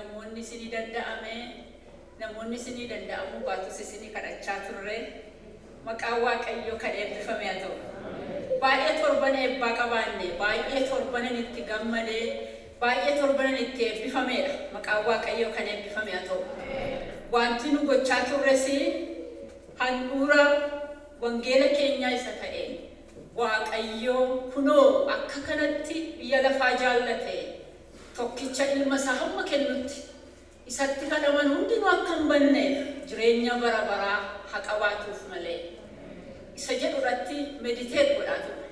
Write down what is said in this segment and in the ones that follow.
Namoonni isinii danda'ame, namoonni isinii danda'amuu baatus isinii kadhachaa turre. Maqaan Waaqayyoo kan eebbifame haa ta'u. Baay'ee torban eebbaa qabaanne, baay'ee torbanan itti gammadee, baay'ee torbanan itti eebbifameedha. Maqaan Waaqayyoo kan eebbifame haa ta'u. Wanti nu gochaa turres handhuura wangeela keenyaa isa ta'e Waaqayyoo kunoo akka kanatti biyya lafaa jaallate tokkicha ilma isaa hamma kennutti isatti kan amanu hundinuu akka hin banneef jireenya bara baraa haa qabaatuuf malee isa jedhu irratti meditate godhaa turre.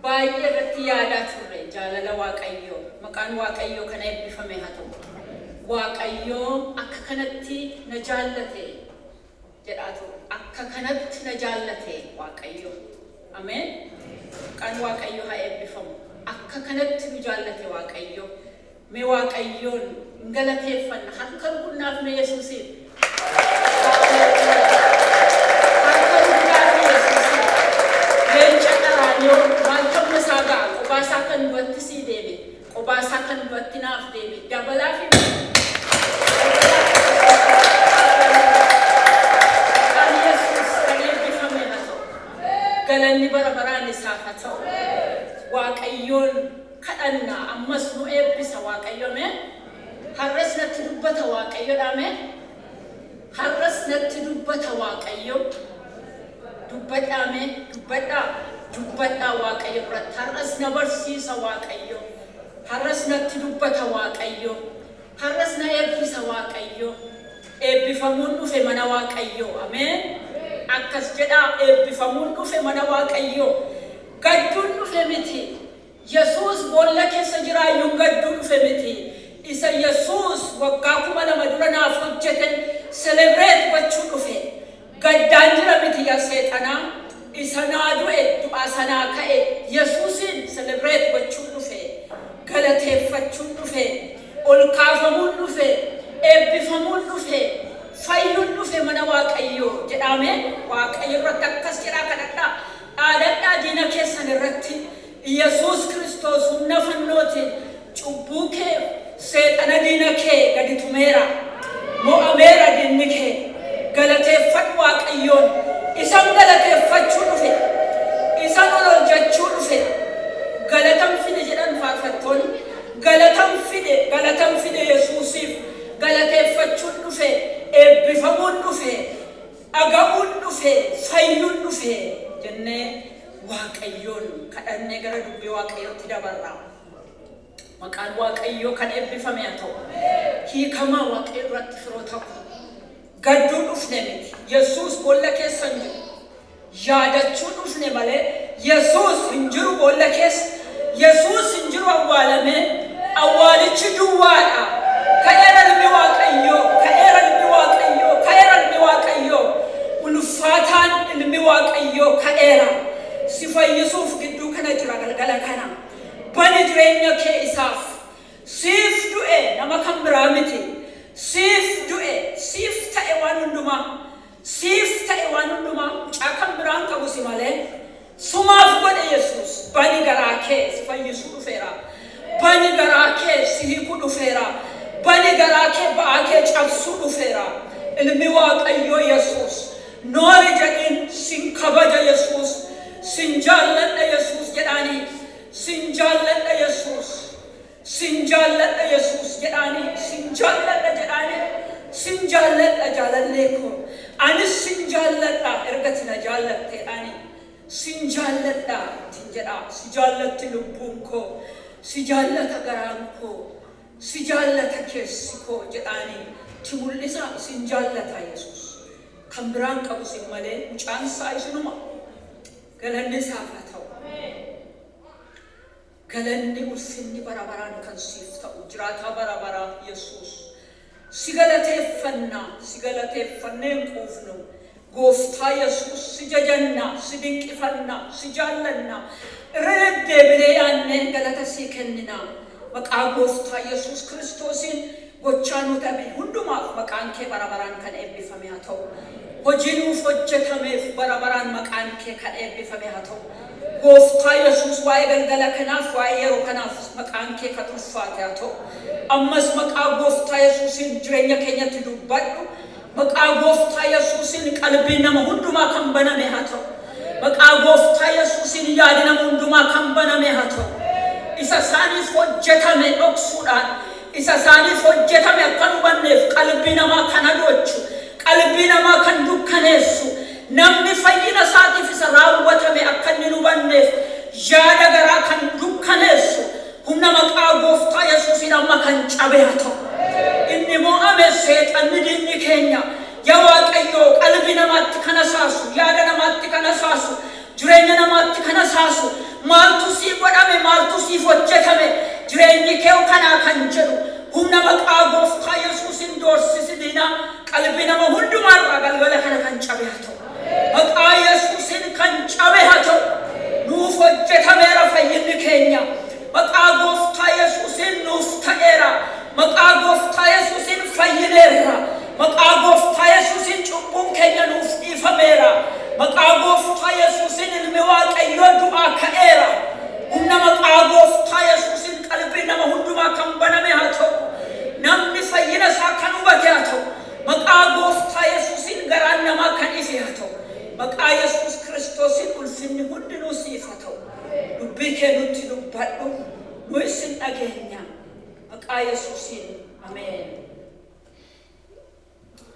Baay'ee irratti yaadaa turre jaalala Waaqayyoo. Maqaan Waaqayyoo kana eebbifame haa ta'u. Waaqayyoo akka kanatti na jaallate jedhaa ture. Akka kanatti na jaallate Waaqayyoo. Ameen. Maqaan Waaqayyoo haa eebbifamu. Akka kanatti nu jaallate Waaqayyoo. Mee Waaqayyoon hin galateeffanna. Harka rukunnaaf mee Yesuusiif. Harka rukunnaaf mee Yesuusiif. Leenca qaraanioo maaltu amma isaa ga'a? Qophaa isaa kan du'atti sii deeme. Qophaa isaa kan du'atti naaf deeme. Dabalaa fi Maqaan Yesuus kan eebbifame haa ta'u. Galanni bara baraan isaaf haa ta'u. Waaqayyoon kadhanna ammas nu eebbisa Waaqayyo mee. Har'as natti dubbata Waaqayyoodha mee. Har'as natti dubbata Waaqayyo. Dubbadhaa mee, dubbadhaa, dubbadhaa Waaqayyo biratti. Har'as na barsiisa Waaqayyo. Har'as natti dubbata Waaqayyo. Har'as na eebbisa Waaqayyo. Eebbifamuun dhufe mana Waaqayyo. Ameen. Akkas jedhaa, eebbifamuun dhufe mana Waaqayyo. Gadduun dhufe miti. Yesuus boolla keessa jiraayyuun gadduu dhufe miti. Isa Yesuus waggaa 2000 dura naaf hojjeten celebrate gochuu dhufe. Gaddaan jira miti yaa seexanaa. Isa naa du'e du'aa sanaa ka'e Yesuusin celebrate gochuu dhufe. Galateeffachuun dhufe. Ol kaafamuun dhufe. Eebbifamuun dhufe. Fayyuun dhufe mana Waaqayyoo jedhame. Waaqayyo irratti akkas jedhaa kadhadhaa. Dhaadadhaa diina keessan irratti. Yesuus Kiristoos humna fannootiin cubbuu kee seexana diina kee gadi tumeera. Mo'ameera diinni kee. Galateeffadhu Waaqayyoon. Isan galateeffachuu dhufe. Isan ol ol jechuu dhufe. Galatan fide jedhan faarfattoonni. Galatan fide, galatan fide Yesuusiif. Galateeffachuun dhufe. Eebbifamuun dhufe. Dhaga'uun dhufe. Fayyuun dhufe jennee Waaqayyoon kadhannee gara dubbii Waaqayyootti dabarra. Maqaan Waaqayyoo kan eebbifame haa ta'u. Hiikamaa Waaqayyo irratti firoota koo. Gadduu dhufne miti. Yesuus boolla keessa hin jiru. Yaadachuu dhufne malee Yesuus hin jiru boolla keessa. Yesuus hin jiru awwaalamee. Awwaalichi duwwaadha. Ka'eera ilmi Waaqayyoo. Ka'eera ilmi Waaqayyoo. Ka'eera ilmi Waaqayyoo. Ulfaataan ilmi Waaqayyoo ka'eera. Si fayyisuuf gidduu kana jira galgala kana. Bani jireenya kee isaaf. Siif du'e nama kan biraa miti. Siif du'e, siif ta'e waan hundumaa. Siif ta'e waan hundumaa. Mucaa kan biraan qabu si malee. Sumaaf godhe Yesuus. Bani garaa kee si fayyisuu dhufeera. Bani garaa kee si hiikuu dhufeera. Bani garaa kee ba'aa kee cabsuu dhufeera. Ilmi Waaqayyoo Yesuus. Noori jedhiin sin kabaja Yesuus. Sin jaalladha Yesuus jedhaanii. Sin jaalladha Yesuus. Sin jaalladha Yesuus jedhaanii. Sin jaalladha jedhaanii. Sin jaalladha jaalallee koo. Anis sin jaalladha ergati na jaallatteedhaanii. Sin jaalladha ittiin jedhaa. Si jaallatti lubbuun koo. Si jaallata garaan koo. Si jaallata keessi koo jedhaanii. Ti mul'isa sin jaallata Yesuus. Kan biraan qabu sin malee mucaan isaa isinuma. Galanni isaaf haa ta'u. Galanni ulfinni bara baraan kan siif ta'u jiraataa bara baraa Yesuus. Si galateeffannaa, si galateeffannee hin quufnu. Gooftaa Yesuus si jajannaa, si dinqifannaa, si jaallannaa. Irra deddeebinee yaannee galata sii kenninaa. Maqaa Gooftaa Yesuus Kiristoosiin gochaa nu dhabe hundumaaf maqaan kee bara baraan kan eebbifame haa ta'u. Hojii nuuf hojjetameef bara baraan maqaan kee kan eebbifame haa ta'u. Gooftaa Yesuus waa'ee galgala kanaaf waa'ee yeroo kanaaf maqaan kee kan ulfaate haa ta'u. Ammas maqaa gooftaa Yesuusiin jireenya keenyatti dubbadhu. Maqaa gooftaa Yesuusiin qalbiin nama hundumaa kan baname haa ta'u. Maqaa gooftaa Yesuusiin yaadi nama hundumaa kan baname haa ta'u. Isa isaaniif hojjetame dhoksuudhaan, isa isaaniif hojjetame akka hin hubanneef qalbii namaa kan adoochu, qalbii namaa kan dukkaneessu, namni fayyina isaatiif isa raawwatame akka inni hin hubanneef yaada garaa kan dukkaneessu humna maqaa gooftaa Yesuusiin amma kan cabe haa ta'u. Inni mo'ame seexanni diinni keenya yaa Waaqayyoo qalbii namaatti kan asaasu, yaada namaatti kan asaasu, jireenya namaatti kan asaasu, maaltu sii godhame, maaltu siif hojjetame, jireenyi kee kanaa kan jedhu humna maqaa gooftaa Yesuusiin doorsisi diinaa qalbii nama hundumaarraa galgala kana kan cabe haa ta'u. Maqaa Yesuusiin kan cabe haa ta'u. Nuuf hojjetameera fayyinni keenya. Maqaa gooftaa Yesuusiin nuuf ta'eera. Maqaa gooftaa Yesuusiin fayyineerra. Maqaa gooftaa Yesuusiin cubbuun keenya nuuf dhiifameera. Maqaa gooftaa Yesuusiin ilmi Waaqayyoo du'aa ka'eera. Humna maqaa gooftaa Yesuusiin qalbii nama hundumaa kan baname haa ta'u. Namni fayyina isaa kan hubate haa ta'u. Maqaa gooftaa Yesuusiin garaan namaa kan ife haa ta'u. Maqaa Yesuus Kiristoosiin ulfinni hundinuu siif haa ta'u. Dubbii kee nutti dubbadhu, nu isin dhageenya. Maqaa Yesuusiin ameen.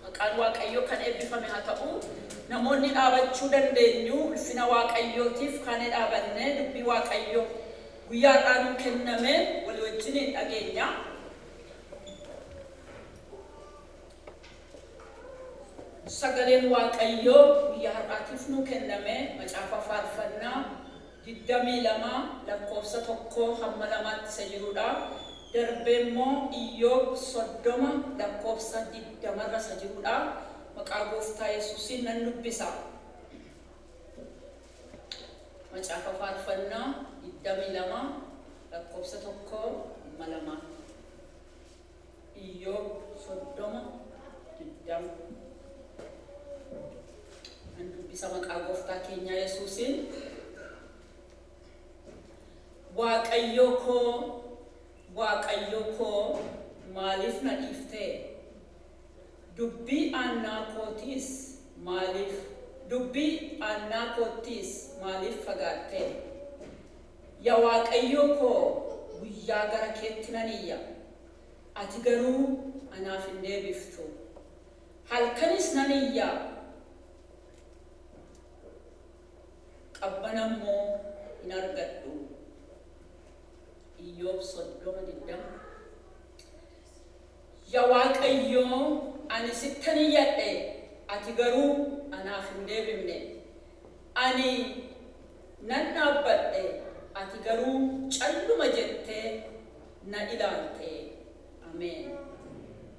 Maqaan Waaqayyoo kan eebbifame haa ta'u. Namoonni dhaabachuu dandeenyu ulfina Waaqayyootiif kan dhaabanne dubbii Waaqayyoo guyyaa har'aa nuu kenname walii wajjiniin dhageenya. Sagaleen Waaqayyoo guyyaa har'aatiif nuu kenname macaafa faarfannaa 22 lakkoofsa 1 hamma 2tti isa jirudha. Darbee immoo Iyyoob 30 lakkoofsa 20 irra isa jirudha. Maqaa gooftaa Yesuusiin nan dubbisa. Macaafa faarfannaa 22 lakkoofsa 1 hamma 2. Iyyoob 30 20. Nan dubbisa maqaa gooftaa keenya Yesuusiin. Waaqayyo koo, Waaqayyo koo maaliif na dhiiftee? Dubbii aannaa kootiis maaliif, dubbii aannaa koottiis maaliif fagaattee? Yaa Waaqayyo koo guyyaa gara keetti nan iyya, ati garuu anaaf hin deebiftu. Halkanis nan iyya, qabbana immoo hin argadhu. Iyyoob 30 20. Yaa Waaqayyoo ani sittan iyyadhe, ati garuu anaaf hin deebifne. Ani nan dhaabbadhe, ati garuu calluma jettee na ilaalte. Ameen.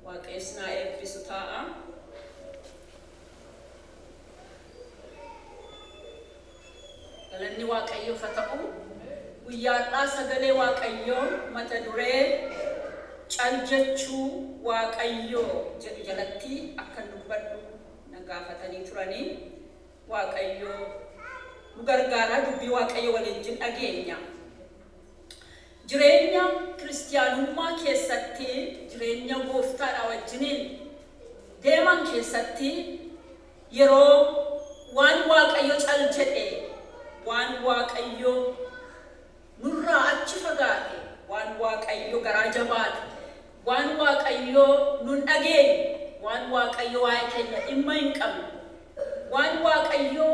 Waaqayyoos naa eebbisu taa'a. Galanni Waaqayyoof haa ta'u. Guyyaa har'aa sagalee Waaqayyoo mata duree cal jechuu Waaqayyoo jedhu jalatti akkan dubbadhu na gaafatanii turanii. Waaqayyoo nu gargaaraa, dubbii Waaqayyoo waliin dhageenya. Jireenya kiristiyaanummaa keessatti, jireenya gooftaadha wajjiniin deeman keessatti yeroo waan Waaqayyo cal jedhe, waan Waaqayyo nurraa achi fagaate, waan Waaqayyo garaa jabaate, waan Waaqayyo nun dhageenye, waan Waaqayyo waa'ee keenya dhimma hin qabne, waan Waaqayyo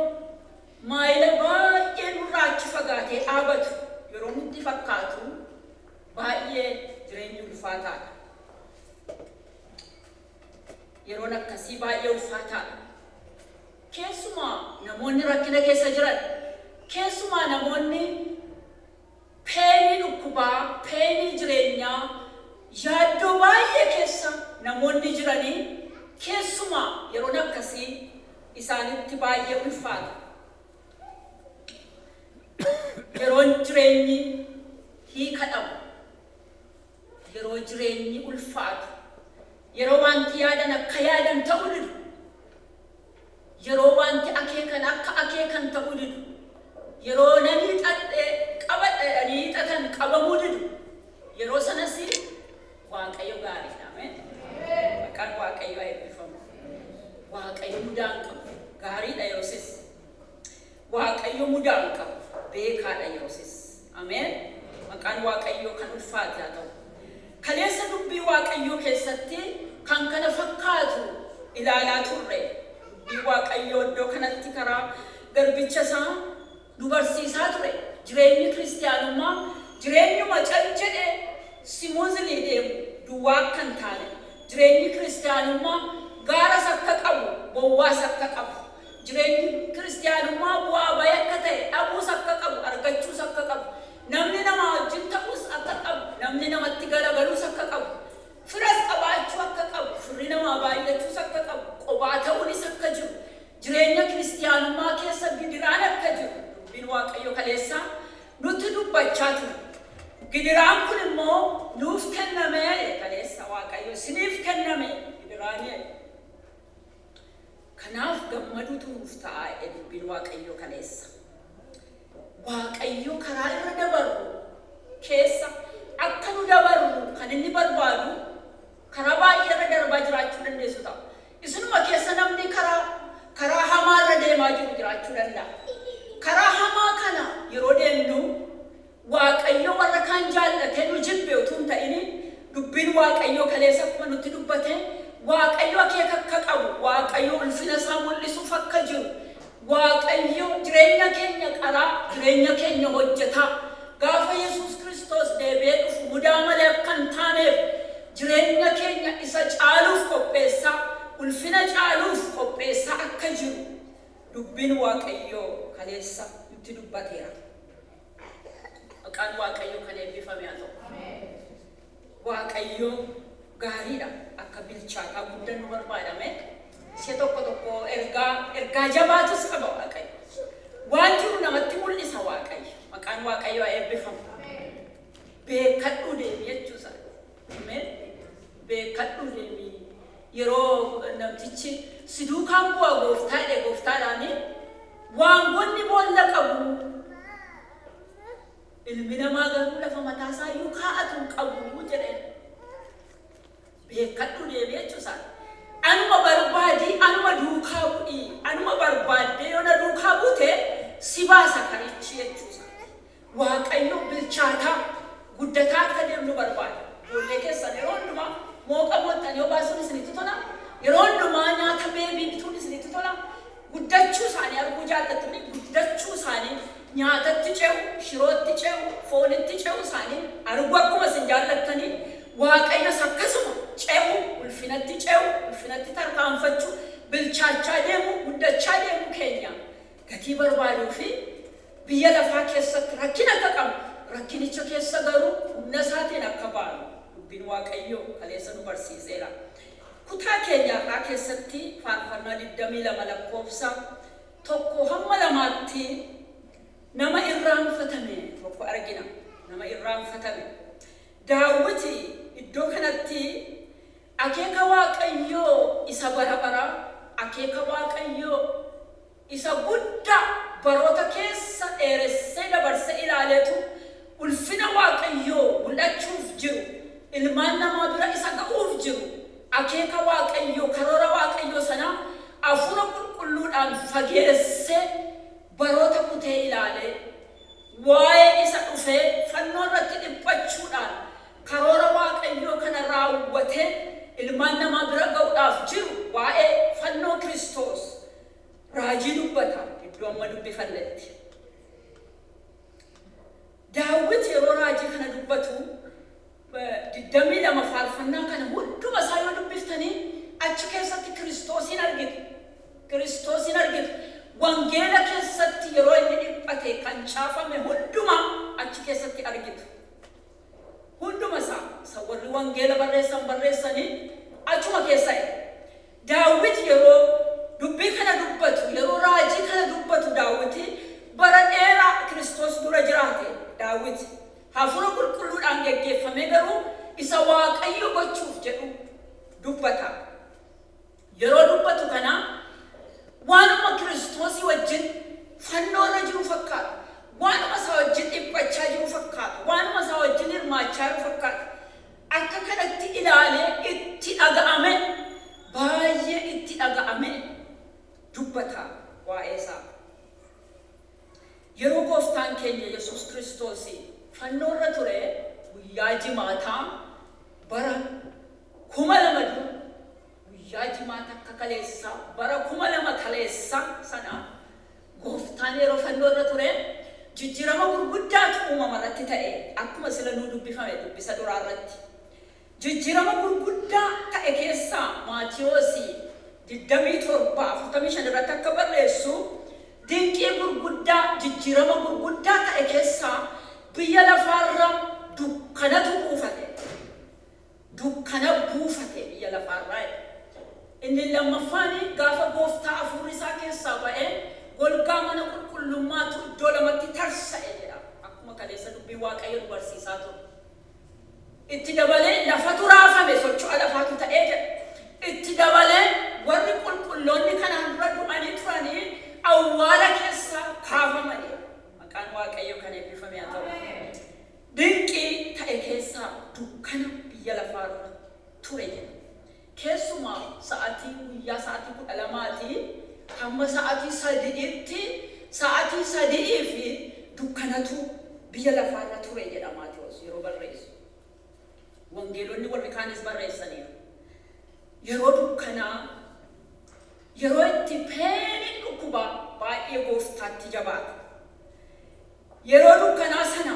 maayila baay'ee nurraa achi fagaatee dhaabatu yeroo nutti fakkaatu baay'ee jireenyi ulfaataadha. Yeroon akkasii baay'ee ulfaataadha. Keessumaa namoonni rakkina keessa jiran, keessumaa namoonni peenii dhukkubaa, peenii jireenyaa, yaaddoo baay'ee keessa namoonni jiranii keessumaa yeroon akkasii isaanitti baay'ee ulfaata. Yeroon jireenyi hiika dhabu, yeroo jireenyi ulfaatu, yeroo wanti yaadan akka yaadan ta'uu didu, yeroo wanti akeekan akka akeekan ta'uu didu, yeroo namni Gaariidha yeroosis. Waaqayyo mudaa hin qabu. Beekaadha yeroosis. Ameen. Maqaan Waaqayyoo kan ulfaate haa ta'u. Kaleessa dubbii Waaqayyoo keessatti kan kana fakkaatu ilaalaa turre. Dubbii Waaqayyoo iddoo kanatti karaa garbicha isaa nu barsiisaa ture. Jireenyi kiristiyaanummaa jireenyuma cal jedhee smoothly deemu duwwaa akka hin taane. Jireenyi kiristiyaanummaa gaaras akka qabu, bowwaas akka qabu. Jireenyi kiristiyaanummaa bu'aa bayii akka ta'e, dhabuus akka qabu, argachuus akka qabu. Namni nama wajjin ta'uus akka qabu, namni namatti galagaluus akka qabu. Firas qabaachuu akka qabu, firri namaa baay'achuus akka qabu, qobaa ta'uunis akka jiru. Jireenya kiristiyaanummaa keessa gidiraan akka jiru dubbiin Waaqayyo kaleessaa nutti dubbachaa ture. Gidiraan kun immoo nuuf kenname kaleessa Waaqayyo isiniif kenname gidiraanii. Kanaaf gammaduutu nuuf ta'a dubbiin Waaqayyo kaleessa. Waaqayyo karaa irra dabarru keessa akka nu dabarru kan inni barbaadu karaa baay'ee irra darbaa jiraachuu dandeessu ta'a. Isinuma keessa namni karaa hamaa irra deemaa jiru jiraachuu danda'a. Karaa hamaa kana yeroo deemnu Waaqayyo warra kaan jaallatee nu jibbe utuu hin ta'in dubbiin Waaqayyoo kaleessa akkuma nutti dubbate Waaqayyo akeeka akka qabu, Waaqayyo ulfina isaa mul'isuuf akka jiru, Waaqayyo jireenya keenya qaraa, jireenya keenya hojjetaa. Gaafa Yesuus Kiristoos deebi'ee dhufu mudaa malee akka hin taaneef jireenya keenya isa caaluuf qopheessaa, ulfina caaluuf qopheessaa akka jiru dubbiin Waaqayyoo kaleessa nutti dubbateera. Maqaan Waaqayyoo kan eebbifame haa ta'u. Waaqayyo gaariidha. Akka bilchaataa guddannu barbaadame. Ishee tokko tokko ergaa jabaatus qaba Waaqayyo. Waan jiru namatti mul'isa Waaqayyo. Maqaan Waaqayyoo haa eebbifamu. Beekadhuu deemi jechuusaa. Ameen. Beekadhuu deemi. Yeroo namtichi si duukaan bu'aa gooftaa jedhe gooftaadhaani waangonni boolla qabu. Ilmi namaa garuu lafa mataa isaa iyyuu kaa'atu hin qabu jedheen. Beekadhuu deemi jechuusaa. Anuma barbaadii, anuma duukaa bu'ii, anuma barbaaddee yoo na duukaa buute si baasa karichi jechuusaa. Waaqayyo bilchaataa guddataa akka deemnu barbaada. Ijoollee keessan yeroo hundumaa mooqa mooxxan yoo baasuun isinitti tola. Yeroo hundumaa nyaata beebii bituun isinitti tola. Guddachuu isaanii arguu jaallattu, guddachuu isaanii nyaatatti ce'u, shirootti ce'u, foonitti ce'u isaanii arguu akkuma isin jaallattanii Waaqayyos akkasuma ce'u, ulfinatti ce'u, ulfinatti tarkaanfachuu, bilchaachaa deemu, guddachaa deemu keenya gatii barbaaduu fi biyya lafaa keessatti rakkina akka qabu, rakkinicha keessa garuu humna isaatiin akka baanu dubbiin Waaqayyoo kaleessa nu barsiiseera. Kutaa keenya irraa keessatti faarfannaa 22 lakkoofsa 1 hamma 2tti nama irraanfatame tokko argina. Nama irraanfatame. Daawiti iddoo kanatti akeeka Waaqayyoo isa bara baraa, akeeka Waaqayyoo isa guddaa baroota keessa dheeressee dabarsee ilaaleetu ulfina Waaqayyoo mul'achuuf jiru, ilmaan namaa bira isa ga'uuf jiru, akeeka Waaqayyoo, karoora Waaqayyoo sanaa hafuura qulqulluudhaan fageessee baroota kutee ilaalee waa'ee isa dhufee fannoo irratti dhiphachuudhaan karoora Waaqayyoo kana raawwatee ilmaan namaa bira ga'uudhaaf jiru waa'ee fannoo Kiristoos raajii dubbata iddoo amma dubbifannetti. Daawit yeroo raajii kana dubbatu 22 faarfannaa kana hunduma isaa yoo dubbiftanii achi keessatti Kiristoosiin argitu. Kiristoosiin argitu. Wangeela keessatti yeroo inni dhiphate kan caafame hunduma achi keessatti argitu. Hunduma isaa isa warri wangeela barreessan barreessanii achuma keessa jira. Daawit yeroo dubbii kana dubbatu, yeroo raajii kana dubbatu Daawiti bara dheeraa Kiristoos dura jiraate Daawit hafuura qulqulluudhaan geggeeffamee garuu isa Waaqayyo gochuuf jedhu dubbata. Yeroo dubbatu kana waanuma Kiristoosii wajjin fannoo irra jiru fakkaata. Waanuma isaa wajjin dhiphachaa jiru fakkaata. Waanuma isaa wajjin hirmaachaa jiru fakkaata. Akka kanatti ilaalee itti dhaga'ame, baay'ee itti dhaga'ame dubbata. waa'ee isaa. Yeroo gooftaan keenya Yesuus Kiristoos fannoo irra ture guyyaa jimaataa bara 2000 dura, guyyaa jimaata akka kaleessaa bara 2000 kaleessaa sana gooftaan yeroo fannoo irra ture jijjiirama gurguddaatu uumama irratti ta'e, akkuma sila nuu dubbifame dubbisa duraa irratti. Jijjiirama gurguddaa ta'e keessaa Maatiyoos 27:45 irratti akka barreessu, dinqii gurguddaa jijjiirama gurguddaa ta'e keessaa biyya lafaarra dukkanatu buufate. Dukkana buufate biyya lafaarraa. Inni lammaffaan gaafa gooftaa hafuurri isaa keessaa ba'ee golgaa mana qulqullummaatu iddoo lamatti tarsa'e jedha. Akkuma kaleessa dubbii Waaqayyo nu barsiisaa ture. Itti dabalee lafatu raafame, socho'a lafaatu ta'ee jedha. Itti dabalee warri qulqulloonni kanaan dura du'anii turanii awwaala keessaa kaafamanii. Maqaan Waaqayyo kan eebbifame haa ta'u. Dinqii ta'e keessaa dukkana biyya lafaarra ture jedha. Keessumaa sa'aatii guyyaa sa'aatii 12 hamma sa'aatii 3tti, sa'aatii 3 fi dukkanatu biyya lafaarra ture jedha Maatewos yeroo barreessu. Wangeelonni warri kaanis barreessaniiru. Yeroo dukkanaa, yeroo itti peeniin dhukkubaa baay'ee gooftaatti jabaata. Yeroo dukkanaa sana,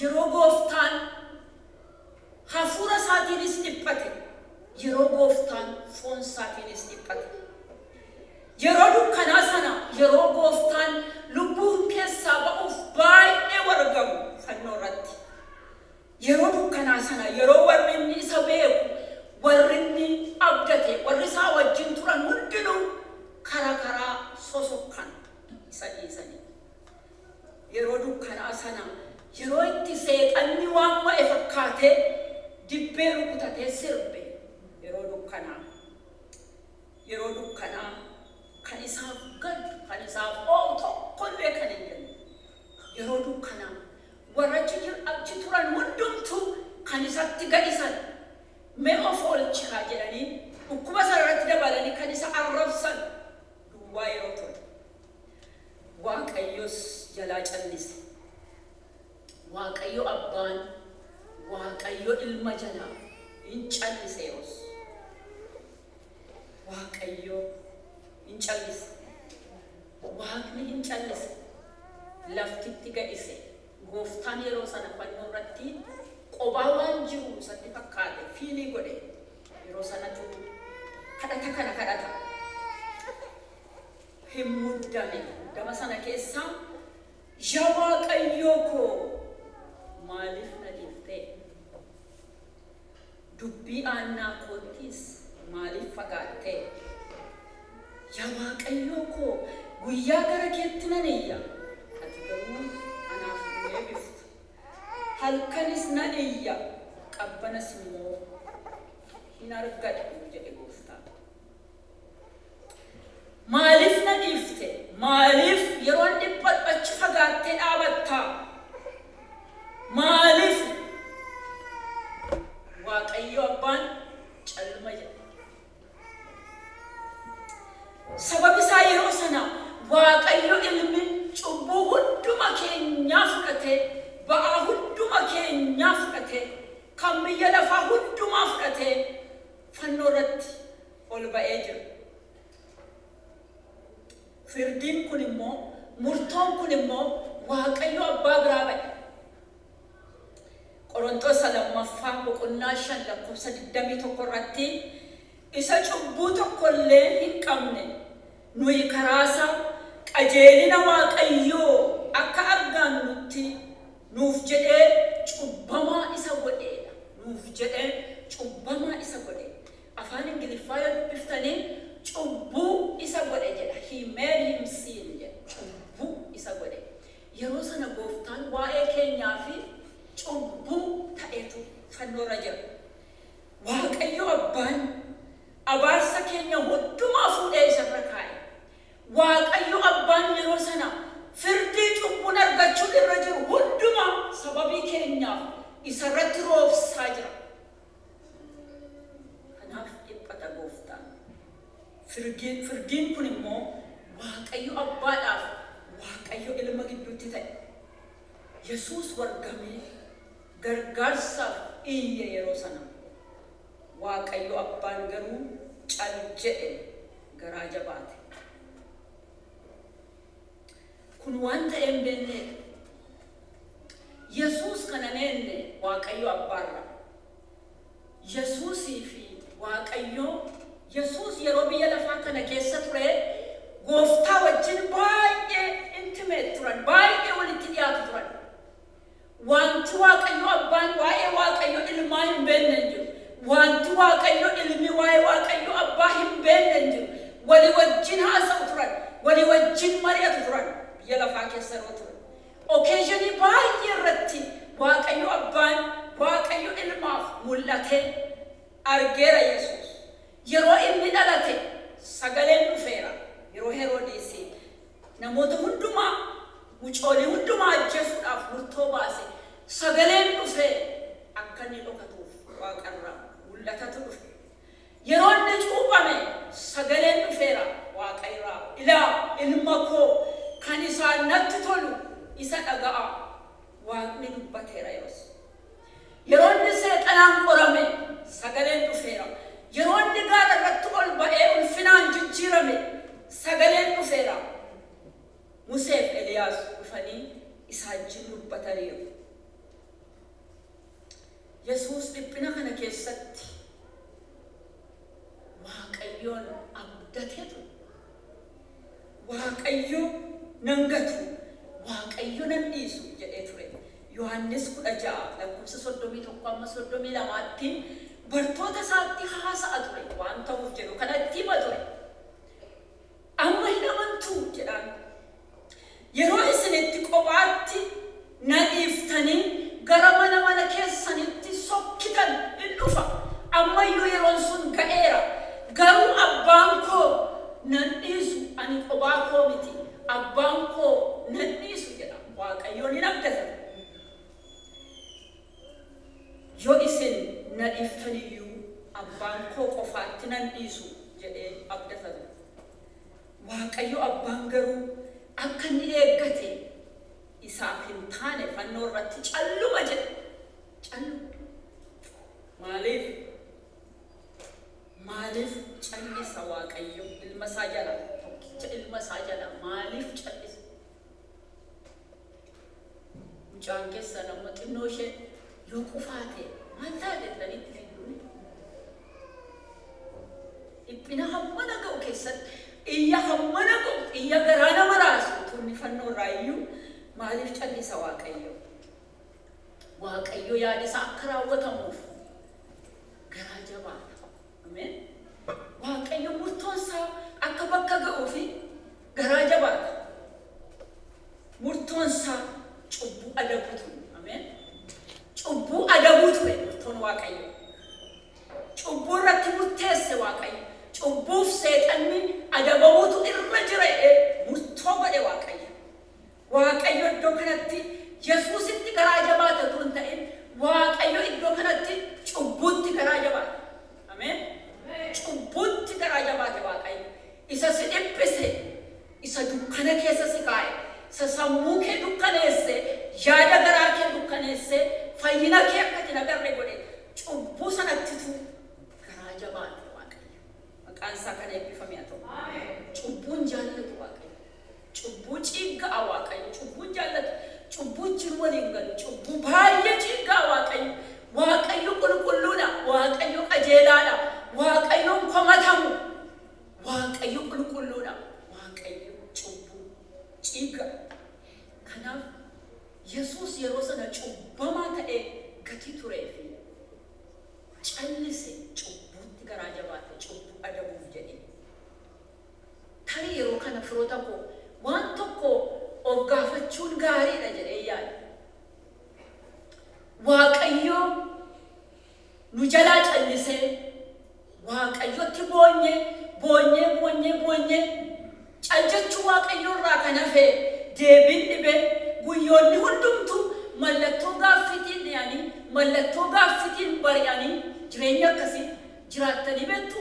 yeroo gooftaan hafuura isaatiinis dhiphate, yeroo gooftaan foon isaatiinis dhiphate. Yeroo dukkanaa sana, yeroo gooftaan lubbuun keessaa ba'uuf baay'ee wargamu fannoo irratti. Yeroo dukkanaa sana, yeroo warri inni isa beeku, warri inni abdate, warri isaa wajjin turan hundinuu karaa karaa sosokkan isa dhiisanii. Yeroo dukkanaa sana, yeroo itti seexanni waan ma'e fakkaatee dibbee rukutatee sirbe, yeroo dukkanaa. Yeroo dukkanaa kan isaaf gaddu, kan isaaf oo'u tokkollee kan hin jenne. Yeroo dukkanaa warra achi turan hundumtuu kan isatti gadhisan, mee of oolchaa jedhanii dhukkuba sana irratti dabalanii kan isa arrabsan duwwaa yeroo ture. Waaqayyos jalaa callise. Waaqayyo abbaan, Waaqayyo ilma jalaa hin callise yeroos. Waaqayyo hin callise. Waaqni hin callise. Laftitti ga'ise. Gooftaan yeroo sana fannoo irratti qobaa waan jiru isatti fakkaate, fiilii godhe. Yeroo sanatu kadhata kana kadhata. Hin muddame. Muddama sana keessaa, yaa Waaqayyoo koo maaliif na dhiiftee? Dubbii aannaa koottiis maaliif fagaattee? Yaa Waaqayyoo koo guyyaa gara keetti nan iyya, ati garuu anaaf hin deebiftu. Halkanis nan iyya, qabbanas immoo hin argadhu jedhe gooftaan. Maaliif na dhiifte? Maaliif yeroon dhiphadhu achi fagaattee dhaabattaa? Maaliif? Waaqayyo abbaan calluma jedhe. Sababi isaa yeroo sana Waaqayyo ilmi cubbuu hunduma keenyaa fudhatee, ba'aa hunduma keenyaa fudhatee, kan biyya lafaa hundumaa fudhatee fannoo irratti ol ba'ee jira. Firdiin kun immoo, murtoon kun immoo Waaqayyo abbaa biraa ba'e. Qorontoos 2 boqonnaa 5 lakkoofsa 21 irratti, isa cubbuu tokkollee hin qabne nuyi karaa isaa qajeelina Waaqayyoo akka argannutti nuuf jedhee cubbamaa isa godheedha. Nuuf jedhee cubbamaa isa godhe. Afaan Ingiliffaa yoo dubbiftanii cubbuu isa godhe jedha. He made him sin jedha. Cubbuu isa godhe. Yeroo sana gooftaan waa'ee keenyaa fi cubbuu ta'etu fannoorra jira. Waaqayyo abbaan abaarsa keenya hundumaa fuudhee isarra kaa'e. Waaqayyo abbaan yeroo sana firdii cubbuun argachuun irra jiru hundumaa sababii keenyaaf isarratti roobsaa jira. Kanaaf dhiphata gooftaan. Firdiin kun immoo Waaqayyo abbaadhaaf Waaqayyo ilma gidduutti ta'e. Yesuus wargamee gargaarsaaf iyye yeroo sana. Waaqayyo abbaan garuu cal jedhe garaa jabaate. Kun waan ta'e hin beekneedha. Yesuus kana neenne Waaqayyo abbaarra. Yesuusii fi Waaqayyo Yesuus yeroo biyya lafaa kana keessa ture gooftaa wajjin baay'ee intimate turan, baay'ee walitti dhiyaatu turan. Wanti Waaqayyo abbaan waa'ee Waaqayyo ilmaa hin beekne hin jiru. Wanti Waaqayyo ilmi waa'ee Waaqayyo abbaa hin beekne hin jiru. Walii wajjin haasa'u turan, walii wajjin mari'atu turan biyya lafaa keessa yeroo ture. Occasionii baay'ee irratti Waaqayyo abbaan Waaqayyo ilmaaf mul'atee argeera Yesuus. Yeroo inni dhalate sagaleen dhufeera. Yeroo Heroodis namoota hundumaa mucoolii hundumaa ajjeesuudhaaf murtoo baase sagaleen dhufee akka inni dhokatuuf waaqarraa mul'atatu dhufe. Yeroo inni cuuphame sagaleen dhufeera waaqarraa. Ilaa ilma koo kan isaan natti tolu isa dhaga'a. Waaqni dubbateera yeroos. Yeroo inni seexanaan qorame sagaleen dhufeera. Yeroo inni gaara irratti ol ba'ee ulfinaan jijjiirame sagaleen dhufeera. Museef Eliyaas dhufanii isa wajjin dubbataniiru. Yesuus dhiphina kana keessatti Waaqayyoon abdatee ture. Waaqayyo nan gatu, Waaqayyo nan dhiisu jedhee ture. Yohaannis 16 lakkoofsa 31 amma 32tti bartoota isaatti haasa'a ture waan ta'uuf jedhu kanatti hima ture. Amma hin amantuu jedhaan. Yeroo isinitti kophaatti na dhiiftanii gara mana mana keessanitti sokkitan hin dhufa. Ammayyuu yeroon sun ga'eera. Garuu abbaan koo nan dhiisu, ani kophaa koo miti. Abbaan koo nan dhiisu jedha. Waaqayyoon hin abdatan. Yoo isin na dhiiftaniyyuu abbaan koo qofaatti nan dhiisu jedhee abdatan. Waaqayyo abbaan garuu akka inni eeggate isaaf hin taane fannoo irratti calluma jedhe. Calluma. Maaliif? Maaliif callisa Waaqayyo ilma isaa jala? Tokkicha ilma isaa jala maaliif callisa? Mucaan keessan amma xinnoo ishee yoo qufaate maal taate jedhanitti fiiguun dhiphina hammana ga'u keessatti iyya hammana ga'u iyya garaa nama raasu utuu inni fannoo irraa iyyuu maaliif callisa Waaqayyo? Waaqayyo yaada isaa akka raawwatamuuf garaa jabaata. Ameen. Waaqayyo murtoon isaa akka bakka ga'uu fi garaa jabaata. Murtoon isaa cubbuu adabu ture. Ameen. Cubbuu adabuu ture murtoon Waaqayyo. Cubbuu irratti murteesse Waaqayyo. Cubbuuf seexanni adabamuutu irra jira murtoo godhe Waaqayyo. Waaqayyo iddoo kanatti Yesuusitti garaa jabaata utuu hin ta'in Waaqayyo iddoo kanatti cubbuutti garaa jabaata. Ameen. Cubbuutti garaa jabaate Waaqayyo. Isa si dhiphise, isa dukkana keessa si kaa'e, isa sammuu kee dukkaneesse, yaada garaa kee dukkaneesse, fayyina kee akka hin agarre godhe cubbuu sanattitu garaa jabaate Waaqayyo. Maqaan isaa kan eebbifame haa ta'u. Cubbuun jaallatu Waaqayyo. Cubbuu ciigga'a Waaqayyo. Cubbuun jaallatu. Cubbuu wajjin waliin galu. Cubbuu baay'ee ciigga'a Waaqayyo. Waaqayyo qulqulluudha. Waaqayyo qajeelaadha. Waaqayyoon komatamu. Waaqayyo qulqulluudha. Waaqayyo cubbuu ciigga'a. Kanaaf Yesuus yeroo sana cubbamaa ta'ee gatii turee fi callise cubbuutti garaa jabaate cubbuu adabuuf jedhee. Tarii yeroo kana firoota koo waan tokko of gaafachuun gaariidha jedhee yaada. Waaqayyo nu jalaa callisee Waaqayyotti boonyee boonyee boonyee boonyee caljechuu Waaqayyo irraa kan hafe deebiin dhibee guyyoonni hundumtuu mallattoo gaaffiitiin dhiyaanii mallattoo gaaffiitiin bari'anii jireenya akkasii jiraattanii beektu.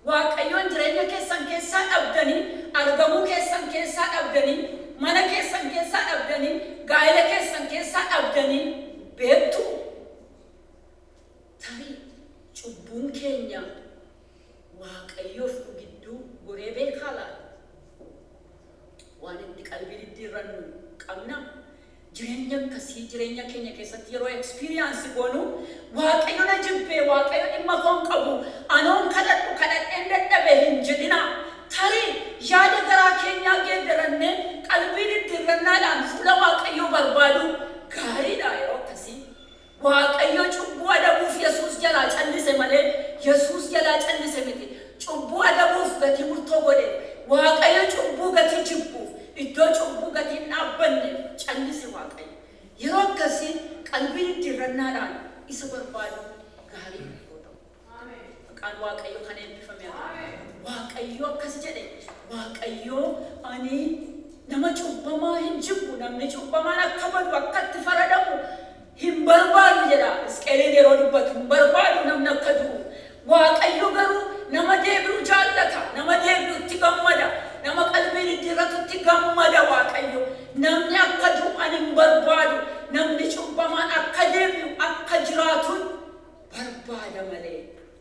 Waaqayyoon jireenya keessan keessaa dhabdanii Argamuu keessan keessaa dhabdanii, mana keessan keessaa dhabdanii, gaa'ela keessan keessaa dhabdanii beektu. Tarii cubbuun keenya Waaqayyoof nu gidduu goree beekaa laata? Waan itti qalbii diddiirrannu qabna. Jireenya akkasii jireenya keenya keessatti yeroo experience goonu, Waaqayyo na jibbee, Waaqayyo dhimma koo hin qabu, anoon kadhadhu kadhadheen dadhabe hin jedhina. Tarii yaada garaa keenyaa geeddarannee qalbii diddiirrannaadhaan fuula Waaqayyoo barbaadu gaariidha yeroo akkasii. Waaqayyo cubbuu adabuuf Yesuus jalaa callise malee Yesuus jalaa callise miti. Cubbuu adabuuf gatii murtoo godhe. Waaqayyo cubbuu gatii jibbuuf, iddoo cubbuu gatii hin dhaabbanneef callise Waaqayyo. Yeroo akkasii qalbii diddiirrannaadhaan isa barbaadu gaarii yeroo ta'u. Maqaan Waaqayyo kan eebbifame haa ta'u. Waaqayyo akkas jedhe, Waaqayyo ani nama cubbamaa hin jibbu, namni cubbamaan akka badu, akka itti faradamu hin barbaadu jedha. Hisqeeliin yeroo dubbatu hin barbaadu namni akka du'u. Waaqayyo garuu nama deebi'u jaallata, nama deebi'utti gammada, nama qalbii diddiirratutti gammada Waaqayyo. Namni akka du'u ani hin barbaadu, namni cubbamaan akka deebi'u, akka jiraatuun barbaada malee.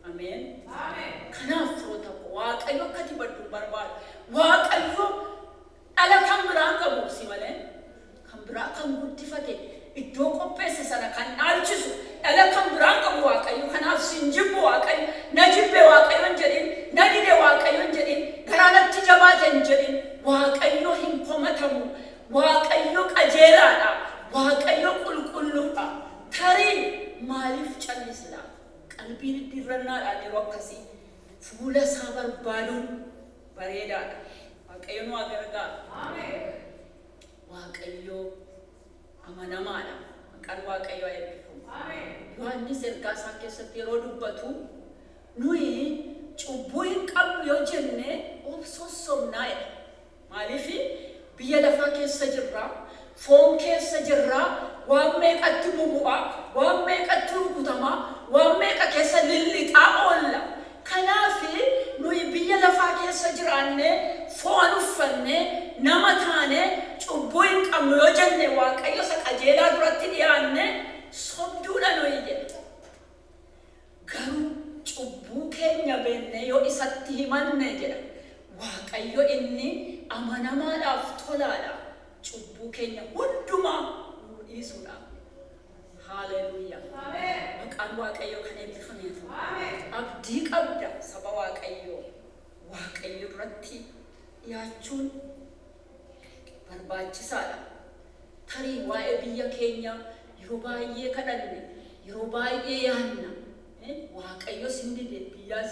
Ameen. Kanaaf firoota koo, Waaqayyo akka ati baddu hin barbaadu. Waaqayyo dhala kan biraa hin qabu si malee. Kan biraa kan guddifate, iddoo qopheesse sana kan dhaalchisu dhala kan biraa hin qabu Waaqayyo. Kanaaf si hin jibbu Waaqayyo. Na jibbe Waaqayyo hin jedhin, na dide Waaqayyo hin jedhin, garaa natti jabaate hin jedhin. Waaqayyo hin komatamu. Waaqayyo qajeelaadha. Waaqayyo qulqulluudha. Tarii maaliif callise laata? Qalbii diddiirrannaadhaan yeroo akkasii fuula isaa barbaaduun bareedaadha. Waaqayyo nu haa gargaaru. Waaqayyo amanamaadha. Maqaan Waaqayyo haa eebbifamu. Yohaannis ergaa isaa keessatti yeroo dubbatu, nuyi cubbuu hin qabnu yoo jenne of sossobnaa jedha. Maaliif? Biyya lafaa keessa jirra, foon keessa jirra, waan meeqatti bubu'a, waan meeqatti rukutama, waan meeqa keessa lillixaa oolla. Kanaaf nuyi biyya lafaa keessa jiraannee, foon uffannee, nama taanee cubbuu hin qabnu yoo jenne, Waaqayyo isa qajeelaa duratti dhiyaanne sobduudha nuyi jedha. Garuu cubbuu keenya beennee yoo isatti himanne jedha, Waaqayyo inni amanamaadhaaf tolaadha. Cubbuu keenya hundumaa nu dhiisuudhaaf. Haaleluyyaa. Maqaan Waaqayyoo kan eebbifame haa ta'u. Abdii qabda saba Waaqayyoo. Waaqayyo duratti dhiyaachuun barbaachisaadha. Tarii waa'ee biyya keenya yeroo baay'ee kadhanne, yeroo baay'ee yaanna. Waaqayyos hin dide biyyaas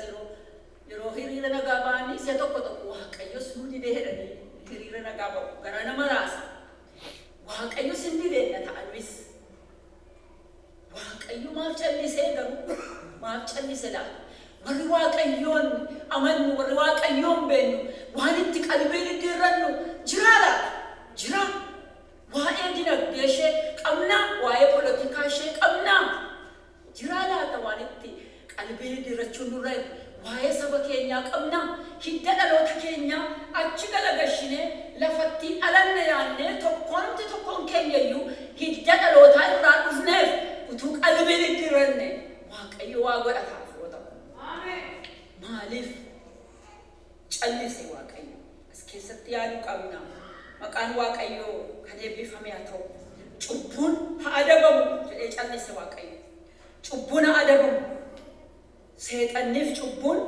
yeroo hiriira nagaa ba'anii si'a tokko tokko Waaqayyos nu dide jedhanii hiriira nagaa ba'u. Garaa nama raasa. Waaqayyos hin dide ta'anis. Waaqayyo maaf callisee garuu? Maaf callise laata? Warri Waaqayyoon amannu, warri Waaqayyoon beennu, waan itti qalbii diddiirrannu jiraa laata? Jira. Waa'ee dinagdee ishee qabnaa, waa'ee polotikaa ishee qabnaa. Jiraa laata waan itti qalbii diddiirrachuun nurra jiru? Waa'ee saba keenyaa qabnaa. Hidda dhaloota keenyaa achi galagashinee lafatti dhalanne yaannee tokkoon tokkoon keenya iyyuu hidda dhalootaa irraa dhufneef utuu qalbii diddiirranne Waaqayyo waa godhata firoota. Maaliif callise Waaqayyo? As keessatti yaaduu qabna. Maqaan Waaqayyoo kan eebbifame haa ta'u. Cubbuun haa adabamu jedhee callise Waaqayyo. Cubbuun haa adabamu. Seexanniif cubbuun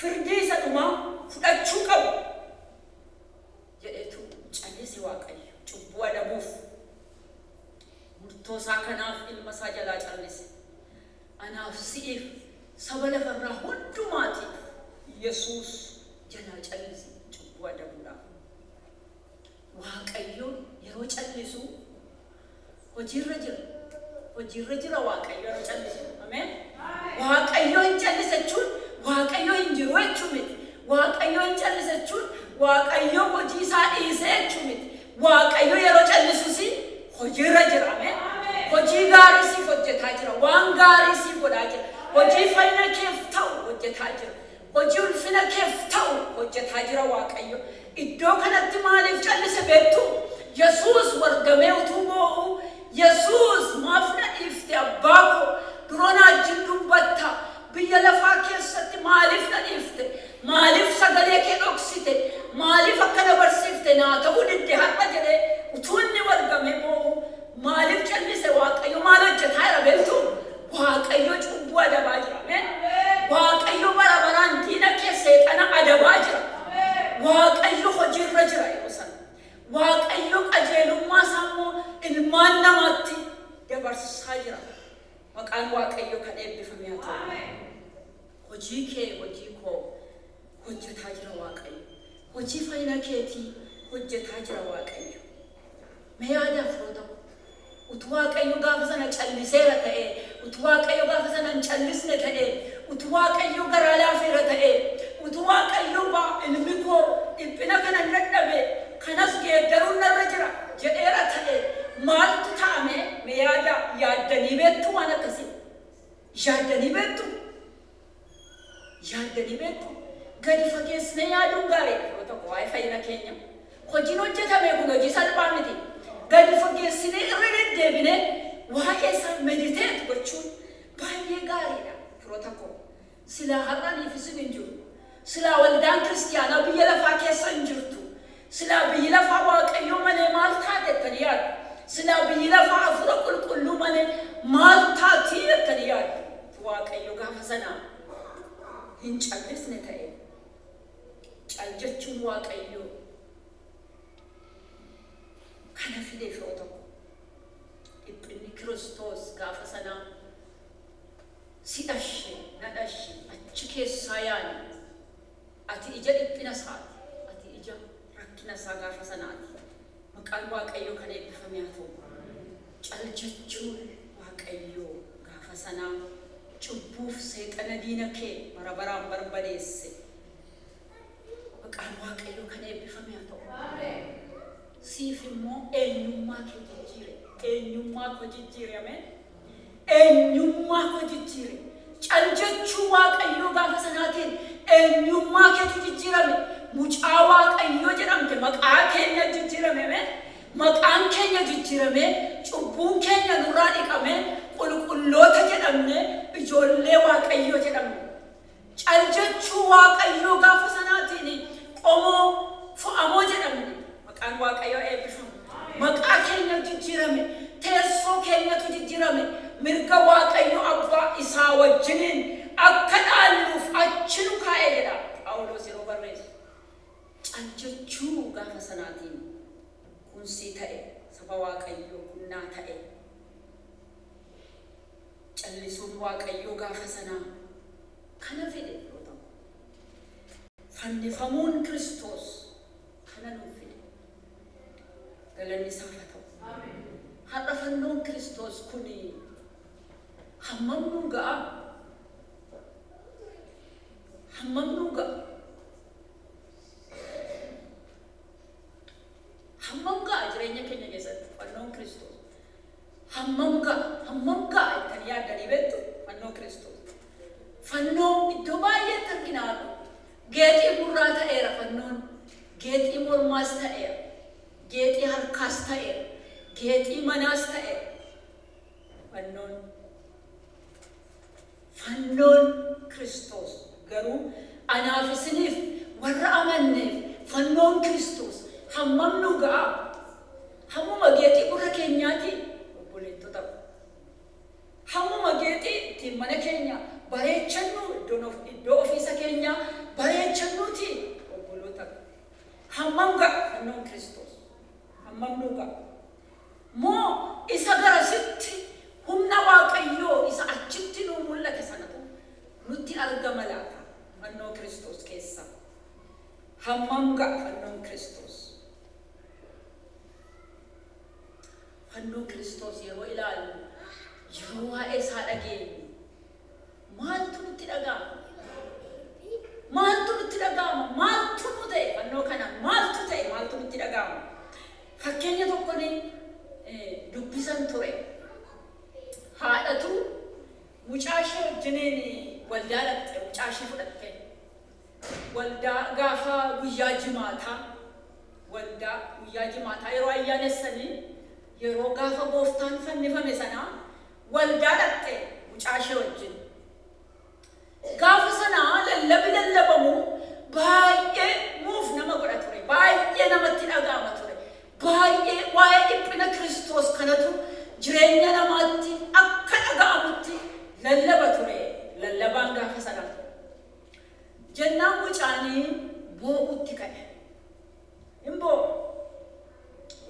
firdii isa dhumaa fudhachuu qabu jedheetu callise Waaqayyo. Cubbuu adabuuf murtoo isaa kanaaf ilma isaa jalaa callise. Anaaf si'iif, saba lafarraa hundumaatiif Yesuus jalaa callise cubbuu adabuudhaaf. Waaqayyo yeroo callisu hojiirra jira. Hojiirra jira Waaqayyo yeroo callisu. Ameen. Waaqayyo hin callise jechuun Waaqayyo hin jiru jechuu miti. Waaqayyo hin callise jechuun Waaqayyo hojii isaa dhiisee jechuu miti. Waaqayyo yeroo callisus hojiirra jira. Ameen. Hojii gaarii siif hojjetaa jira. Waan gaarii siif godhaa jira. Hojii fayyina keef ta'u hojjetaa jira. Hojii ulfina keef ta'u hojjetaa jira Waaqayyo. Iddoo Yesuus wargamee utuu boo'u, Yesuus maaf na dhiifte abbaa koo, duroo na wajjin dubbatta, biyya lafaa keessatti maaliif na dhiifte, maaliif sagalee kee dhoksite, maaliif akka na barsiifte naa ta'uu didde har'a jedhee utuu inni wargamee boo'u maaliif callise? Waaqayyo maal hojjetaa jira beektu? Waaqayyo cubbuu adabaa jira. Ameen. Waaqayyo bara baraan diina kee seexana adabaa jira. Waaqayyo hojiirra jira yeroo sana. Waaqayyo qajeelummaa isaa immoo ilmaan namaatti dabarsaa jira. Maqaan Waaqayyo kan eebbifame haa ta'u. Hojii kee, hojii koo hojjetaa jira Waaqayyo. Hojii fayyina keetii hojjetaa jira Waaqayyo. Mee yaadaa firoota ko. Utuu Waaqayyo gaafa sana calliseera ta'ee, utuu Waaqayyo gaafa sana hin callisne ta'ee, utuu Waaqayyo garaa laafeera ta'ee, utuu Waaqayyo baa ilmi koo dhiphina kana hin dadhabe, kanas geeddaruun narra jira jedheera ta'ee, maaltu ta'ame? Mee yaada, yaaddanii beektu waan akkasii? Yaaddanii beektu? Yaaddanii beektu? Gadi fageessine yaaduun gaariidha yeroo tokko waa'ee fayyina keenya. Hojiin hojjetame kun hojii salphaa miti. Gadi fageessinee irra deddeebinee waa'ee isaa meditate gochuun baay'ee gaariidha firoota koo. Silaa har'aniif isin hin jiru. Silaa waldaan kiristiyaanaa biyya lafaa keessa hin jirtu. Silaa biyyi lafaa Waaqayyoo malee maal taate jettanii yaaddu? Silaa biyyi lafaa hafuura qulqulluu malee maal taatii jettanii yaaddu? Waaqayyo gaafa sanaa hin callisne ta'e, cal jechuun Waaqayyoo kana fide firoota koo. Dhiphinni Kiristoos gaafa sanaa si dhashe, na dhashe, achi keessaa yaani. Ati ija dhiphina isaati. Ati ija rakkina isaa gaafa sanaati. Maqaan Waaqayyoo kan eebbifame haa ta'u. Cal jechuun Waaqayyoo gaafa sanaa cubbuuf seexana diina kee bara baraan barbadeesse. Maqaan Waaqayyoo kan eebbifame haa ta'u. Siif immoo eenyummaa kee jijjiire. Eenyummaa koo jijjiire, ameen. Eenyummaa koo jijjiire. Cal jechuu Waaqayyoo gaafa sanaatiin eenyummaa keetu jijjiirame. Mucaa Waaqayyoo jedhamte, maqaa keenya jijjiirame, ameen. Maqaan keenya jijjiirame, cubbuun keenya nurraa dhiqame, qulqulloota jedhamne, ijoollee Waaqayyoo jedhamne. Cal jechuu Waaqayyoo gaafa sanaatiin qomoo fo'amoo jedhamne. Maqaan Waaqayyoo eebbifamu. Maqaa keenya jijjiirame, teessoo keenyatu jijjiirame, mirga Waaqayyo abbaa isaa wajjiniin akka dhaalluuf achi nu kaa'e jedha Phaawulos yeroo barreessu. Cal jechuu gaafa sanaatiin kun sii ta'e, saba Waaqayyoo, kun naa ta'e. Callisuun Waaqayyoo gaafa sanaa kana fide yeroo ta'u. Fannifamuun Kiristoos kana nuuf fide. Galanni isaaf haa ta'u. Har'a fannoon Kiristoos kun hammam nuu ga'a? Hammam nuu ga'a? Hammam ga'a jireenya keenya keessatti fannoon Kiristoos? Hammam ga'a? Hammam ga'a jettanii yaaddanii beektu fannoo Kiristoos? Fannoo iddoo baay'eetti argina har'a. Geexii gurraa ta'eera fannoon. Geexii mormaas ta'eera. Geexii harkaas ta'eera. Geexii manaas ta'eera. Fannoon. Fannoon Kiristoos garuu anaaf isiniif warra amanneef fannoon Kiristoos hammam nu ga'a? Hammuma geexii gurra keenyaati obboleettota. Hammuma geexii ittiin mana keenya bareechannu, iddoo ofiisa keenya bareechannuuti obboloota. Hammam ga'a fannoon Kiristoos? Hammam nu ga'a? Moo isa garasitti humna Waaqayyoo isa achitti nuu mul'ate sanatu nutti argama laata fannoo Kiristoos keessa? Hammam ga'a fannoon Kiristoos? Fannoo Kiristoos yeroo ilaallu, yeroo waa'ee isaa dhageenyu, maaltu nutti dhaga'ama? Maaltu nutti dhaga'ama? Maaltu nu ta'e fannoo kanaan? Maaltu ta'e? Maaltu nutti dhaga'ama? Fakkeenya tokko ni dubbisan ture. Haadhatu mucaa ishee wajjiniin waldaa dhaqxe, mucaa ishee fudhatte. Waldaa gaafa guyyaa jimaataa Waldaa guyyaa jimaataa yeroo ayyaanessanii yeroo gaafa gooftaan fannifame sana waldaa dhaqxe mucaa ishee wajjin. Gaafa sana lallabi lallabamu baay'ee muuf nama godha ture, baay'ee namatti dhaga'ama ture, baay'ee waa'ee dhiphina Kiristoos kanatu jireenya namaatti akka dhaga'amutti lallaba ture lallabaan gaafa sana. Jennaan mucaanii boo'utti ka'e. Hin boo'u.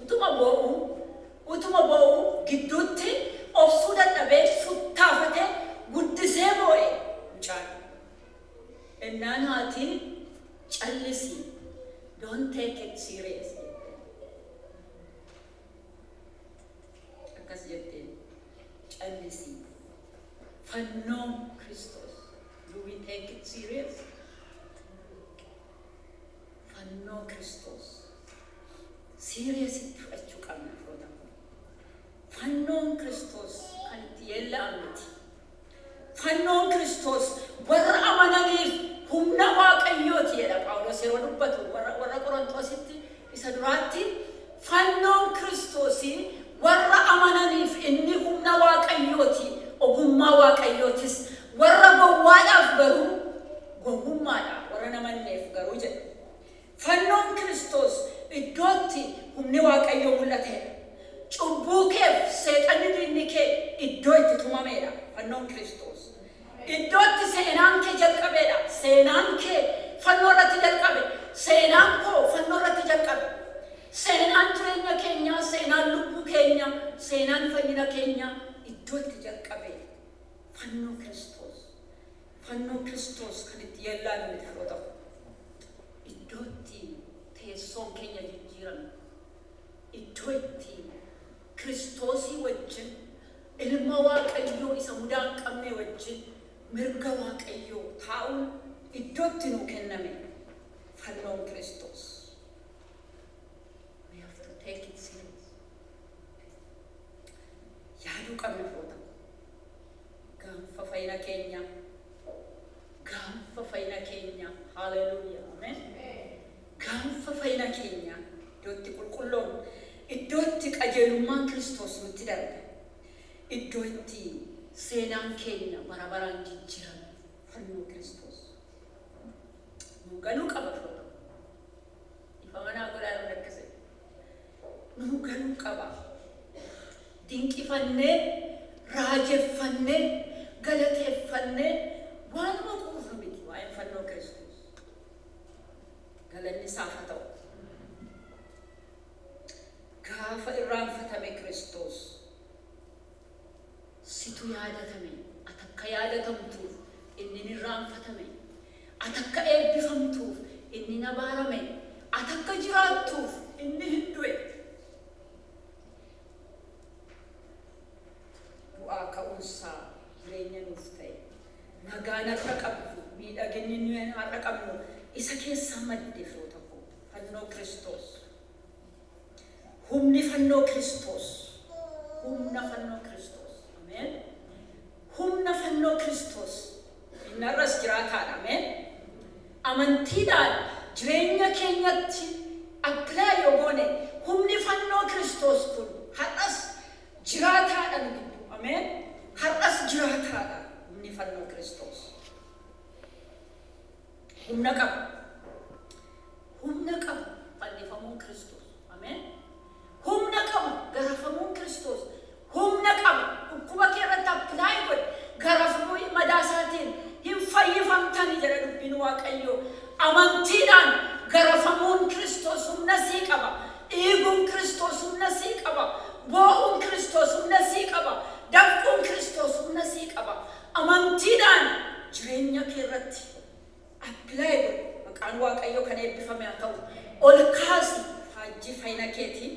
Utuma boo'u gidduutti obsuu dadhabee futtaafatee guddisee boo'e mucaan. Innaan haati callisii, don't take it serious. Akkas jetteen callisii. Fannoo Kiristoos. Do we take it serious? Fannoo Kiristoos. Serious itti fudhachuu qabna firoota koo. Fannoon Kiristoos kan itti yeella'an miti. Fannoon Kiristoos warra amananiif humna Waaqayyooti jedha Phaawulos yeroo dubbatu warra Qorontositti isa duraatti fannoon Kiristoosii warra amananiif inni humna Waaqayyooti, ogummaa Waaqayyootis, warra gowwaadhaaf garuu gowwummaadha, warra namanneef garuu jedha. Fannoon Kiristoos iddootti humni Waaqayyoo mul'ateedha. Cubbuu keef seexanni diinni kee iddoo itti tumameedha fannoon Kiristoos. Iddootti seenaan kee jalqabeedha. Seenaan kee fannoo irratti jalqabe. Seenaan koo fannoo irratti jalqabe. Seenaan jireenya keenyaa, seenaan lubbuu keenyaa, seenaan fayyina keenyaa iddoo itti jalqabe fannoo Kiristoos. Fannoo Kiristoos kan itti yeellaan miti firoota koo. Iddoo itti teessoon keenya jijjiirame, iddoo itti Kiristoosii wajjin ilma Waaqayyoo isa mudaa hin qabne wajjin mirga Waaqayyoo taa'uun iddoo itti nuu kenname fannoon Kiristoos. We have to take it serious. Yaaduu qabna firoota koo. Gaanfa fayyina keenya, gaanfa fayyina keenya, haleluuyaa, ameen. Gaanfa fayyina keenya iddoo itti qulqulloon, iddoo itti qajeelummaan Kiristoos nutti darbe, iddoo itti seenaan keenya bara baraan jijjiirame fannoo Kiristoos. Nuu galuu qaba firoota koo. Ifa manaa godhaa yeroo lakkise. Nuu galuu qaba. Dinqifannee, raajeffannee, galateeffannee waanuma quufnu miti waa'een fannoo Kiristoos. Galanni isaaf haa ta'u. Gaafa irraanfatame Kiristoos situ yaadatame, ati akka yaadatamtuuf inni ni irraanfatame, ati akka eebbifamtuuf inni ni abaarame, ati akka jiraattuuf inni hin du'e. Du'aa ka'uunsaa jireenya nuuf ta'e, nagaan har'a qabnu, miidhaginni nuyi har'a qabnu isa keessaa madde firoota koo, fannoo Kiristoos. Humni fannoo Kiristoos, humna fannoo Kiristoos, ameen. Humna fannoo Kiristoos inni har'as jiraataadha, ameen. Amantiidhaan jireenya keenyatti apply yoo goone humni fannoo Kiristoos kun har'as jiraataadha nu gidduu, ameen. Har'as jiraataadha humni fannoo Kiristoos. Humna qaba. Humna qaba fannifamuun Kiristoos, ameen. Humna qaba garafamuun Kiristoos. Humna qaba dhukkuba kee irratti apply godhe garafamuu madaa isaatiin hin fayyifamtani jedha dubbiin Waaqayyoo. Amantiidhaan garafamuun Kiristoos humna sii qaba. Dhiiguun Kiristoos humna sii qaba. Boo'uun Kiristoos humna sii qaba. Dafquun Kiristoos humna sii qaba. Amantiidhaan jireenya kee irratti apply godhe. Maqaan Waaqayyoo kan eebbifame haa ta'u. Ol kaasi faajjii fayyina keetii.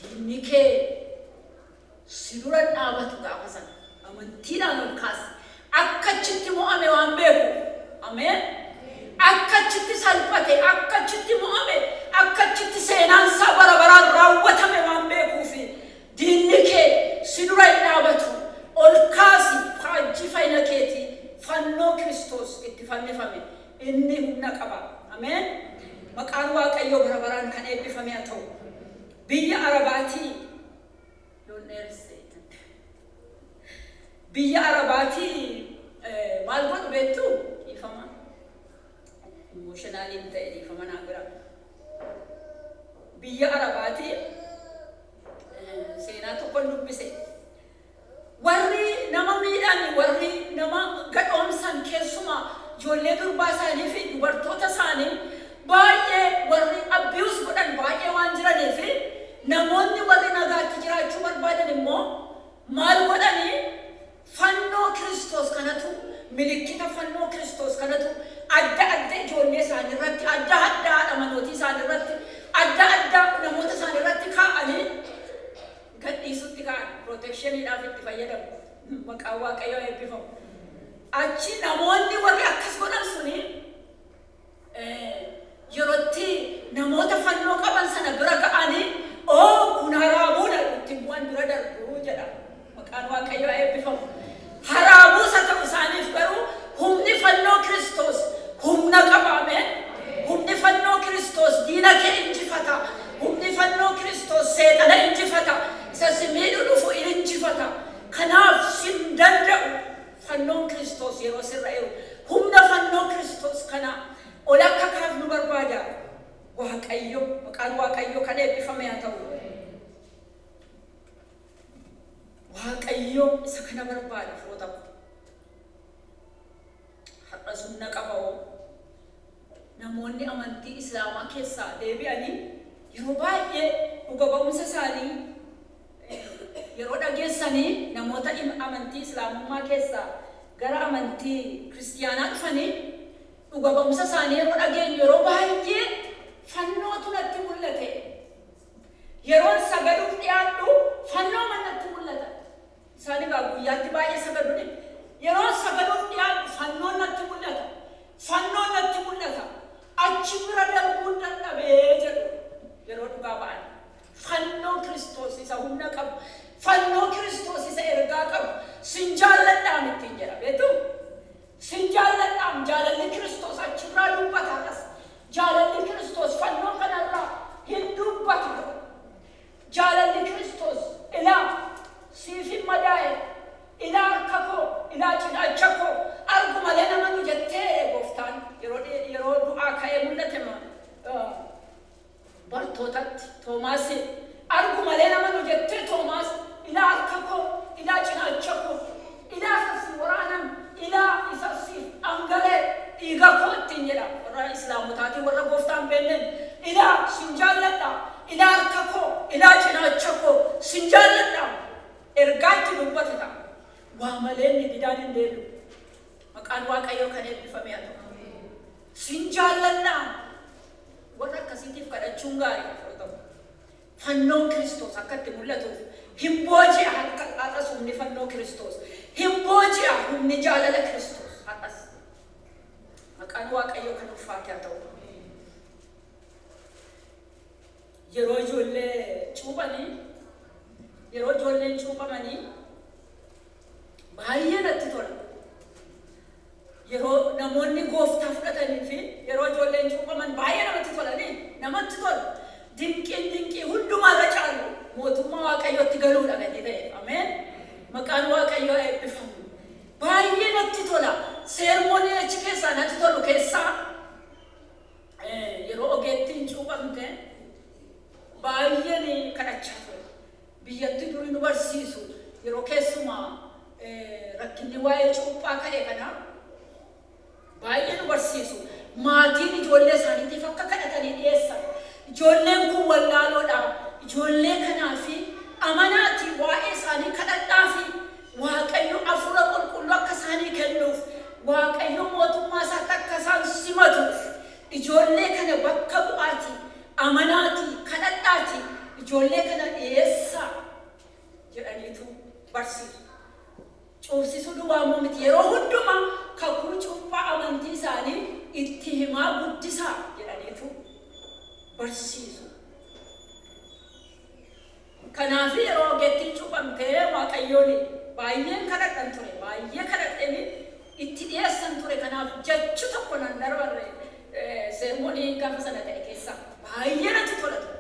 Diinni kee si dura dhaabatu gaafa sana amantiidhaan ol kaasi. Akka achitti mo'ame waan beeku. Ameen. Akka achitti salphate, akka achitti mo'ame, akka achitti seenaan isaa bara baraan raawwatame waan beekuufi diinni kee si dura hin dhaabatu. Ol kaasi faajjii fayyina keetii fannoo Kiristoos itti fannifame inni humna qaba. Ameen. Maqaan Waaqayyoo eebbifame haa ta'u. Biyya Arabaatii yoon dheeresse biyya Arabaatii maal godhu beektu? Dhiifama. Emotionaliin ta'e dhiifama naa bira. Biyya Arabaatii seenaa tokkon dubbise. Warri nama miidhan, warri nama gadhoomsan keessumaa ijoollee durbaa isaanii fi dubartoota isaanii baay'ee warri abuse godhan baay'ee waan jiraniif namoonni warri nagaatti jiraachuu barbaadan immoo maal godhanii fannoo Kiristoos kanatu milikkita fannoo Kiristoos kanatu adda adda ijoollee isaanii irratti adda adda haadha manootii isaanii irratti adda adda namoota isaanii irratti kaa'anii gadhiisutti ka'an protectioniidhaaf itti fayyadamu. Maqaan Waaqayyoo eebbifamu. Achi namoonni warri akkas godhan suni yerootti namoota fannoo qaban sana bira ga'anii oo kun haraamuudha ittiin bu'an bira darbu jedha. Maqaan Waaqayyoo eebbifamu. Haraamuus haa ta'u isaaniif garuu humni fannoo Kiristoos humna qabaame. Humni fannoo Kiristoos diina kee injifata. Humni fannoo Kiristoos seexana injifata. Isa si miidhu dhufu injifata. Kanaaf sin danda'u fannoon Kiristoos yeroo sirra jiru. Humna fannoo Kiristoos kana ol akka kaafnu barbaada. Waaqayyo, maqaan Waaqayyo kan eebbifame haa ta'u. Waaqayyo isa kana barbaada firoota koo. Har'as humna qaba hoo. Namoonni amantii Islaamaa keessaa deebi'anii yeroo baay'ee dhuga ba'umsa isaanii yeroo dhageessanii namoota amantii Islaamummaa keessaa gara amantii Kiristiyaanaa dhufanii dhuga ba'umsa isaanii yeroo dhageenyu yeroo baay'ee fannootu natti mul'ate. Yeroon sagaduuf dhiyaadhu fannoo natti mul'ata. Isaan egaa guyyaatti baay'ee sagaduuni. Yeroon sagaduuf dhiyaadhu fannoon natti mul'ata. Fannoon natti mul'ata. Achi bira darbuun dadhabee jedhu yeroo dhugaa ba'an. Fannoo Kiristoos isa humna qabu. Fannoo Kiristoos isa ergaa qabu. Sin jaalladhaam ittiin jedha beektu? Sin jaalladhaam jaalalli Kiristoos achirraa dubbata as. Jaalalli Kiristoos fannoo kanarraa hin dubbatu. Jaalalli Kiristoos ilaa siif hin madaa'e, ilaa harka koo, ilaa cinaacha koo argu malee nama nu jettee gooftaan yeroo du'aa ka'ee mul'ate bartootatti Toomaas argu malee nama nu jettee Toomaas ilaa harka koo, ilaa cinaacha koo, ilaa isa si waraanan, ilaa isa siif dhangala'e dhiiga koo ittiin jedha. Warra Islaamotaatiin warra gooftaan beenneen ilaa sin jaalladha, ilaa harka koo, ilaa cinaacha koo sin jaalladha. Ergaa itti dubbate ta'a. Waa malee inni didaan hin deebi'u. Maqaan Waaqayyoo kan eebbifame haa ta'u. Sin jaalladha. Warra akkasiitiif kadhachuun gaarii ta'u. Fannoon Kiristoos akka itti mul'atuuf hin booji'a harka har'as humni fannoo Kiristoos. Hin booji'a humni jaalala Kiristoos har'as. Maqaan Waaqayyoo kan ulfaate haa ta'u. Yeroo ijoollee cuuphanii yeroo ijoolleen cuuphamanii baay'ee natti tola. Yeroo namoonni gooftaa fudhatanii fi yeroo ijoolleen cuuphaman baay'ee namatti tolanii namatti tola. Dinqiin dinqii hundumaarra caalu mootummaa Waaqayyootti galuudha gadi ta'e. Ameen. Maqaan Waaqayyoo eebbifamu. Baay'ee natti tola. Seermoonni achi keessaa natti tolu keessaa yeroo ogeettiin cuuphamte baay'een kadhachaa ture. Biyyatti durii nu barsiisu yeroo keessumaa rakkinni waa'ee cuuphaa ka'e kana baay'ee nu barsiisu. Maatiin ijoollee isaaniitiif akka kadhatanii dhiyeessan. Ijoolleen kun wallaaloodha. Ijoollee kanaa fi amanaatii waa'ee isaanii kadhadhaa fi Waaqayyo hafuura qulqulluu akka isaanii kennuuf, Waaqayyo mootummaa isaatti akka isaan simatuuf ijoollee kana bakka bu'aatii, amanaatii, kadhadhaatii ijoollee kana dhiyeessaa jedhaniitu barsiisu. Cuubsisuu duwwaa immoo miti yeroo hundumaa kakuu cuuphaa amantii isaanii itti himaa guddisaa jedhaniitu barsiisu. Kanaaf yeroo ogeettiin cuuphamtee Waaqayyoon baay'een kadhadhan ture, baay'ee kadhadheen itti dhiyeessan ture. Kanaaf jechi tokko nan darbarre seermoonii gaafa sana ta'e keessa baay'ee natti tola ture.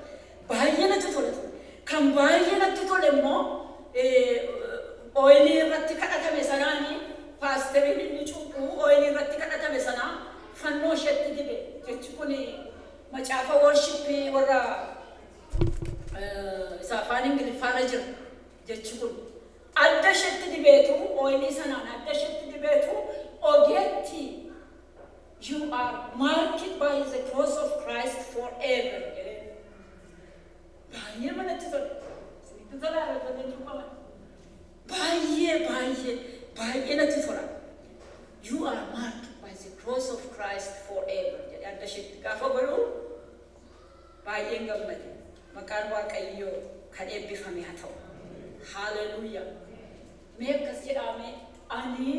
Isa afaan Ingiliffaarra jira jechi kun. Adda isheetti dibeetu, ooyilii sanaan adda isheetti dibeetu, ogeetti you are marked by the cross of Christ forever jedheen. Baay'ee manatti tola. Isinitti tolaa irra cuuqaman. Baay'ee baay'ee baay'ee natti tola. You are marked by the cross of Christ forever jedhee adda isheetti gaafa godhu baay'een gammade. Maqaan Waaqayyoo kan eebbifame haa ta'u. Haleluuyaa. Mee akkas jedhame, ani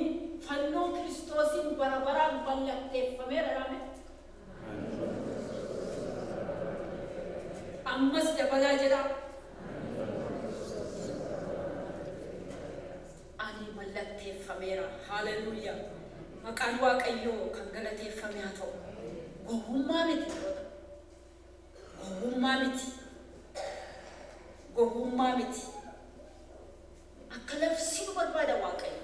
fannoo Kiristoosiin bara baraan mallatteeffameera jedhame. Ammas dabalaa jedha. Ani mallatteeffameera. Haleluuyaa. Maqaan Waaqayyoo kan galateeffame haa ta'u. Gowwummaa miti. Gowwummaa miti. Gowwummaa miti. Akka labsinu barbaada Waaqayyo.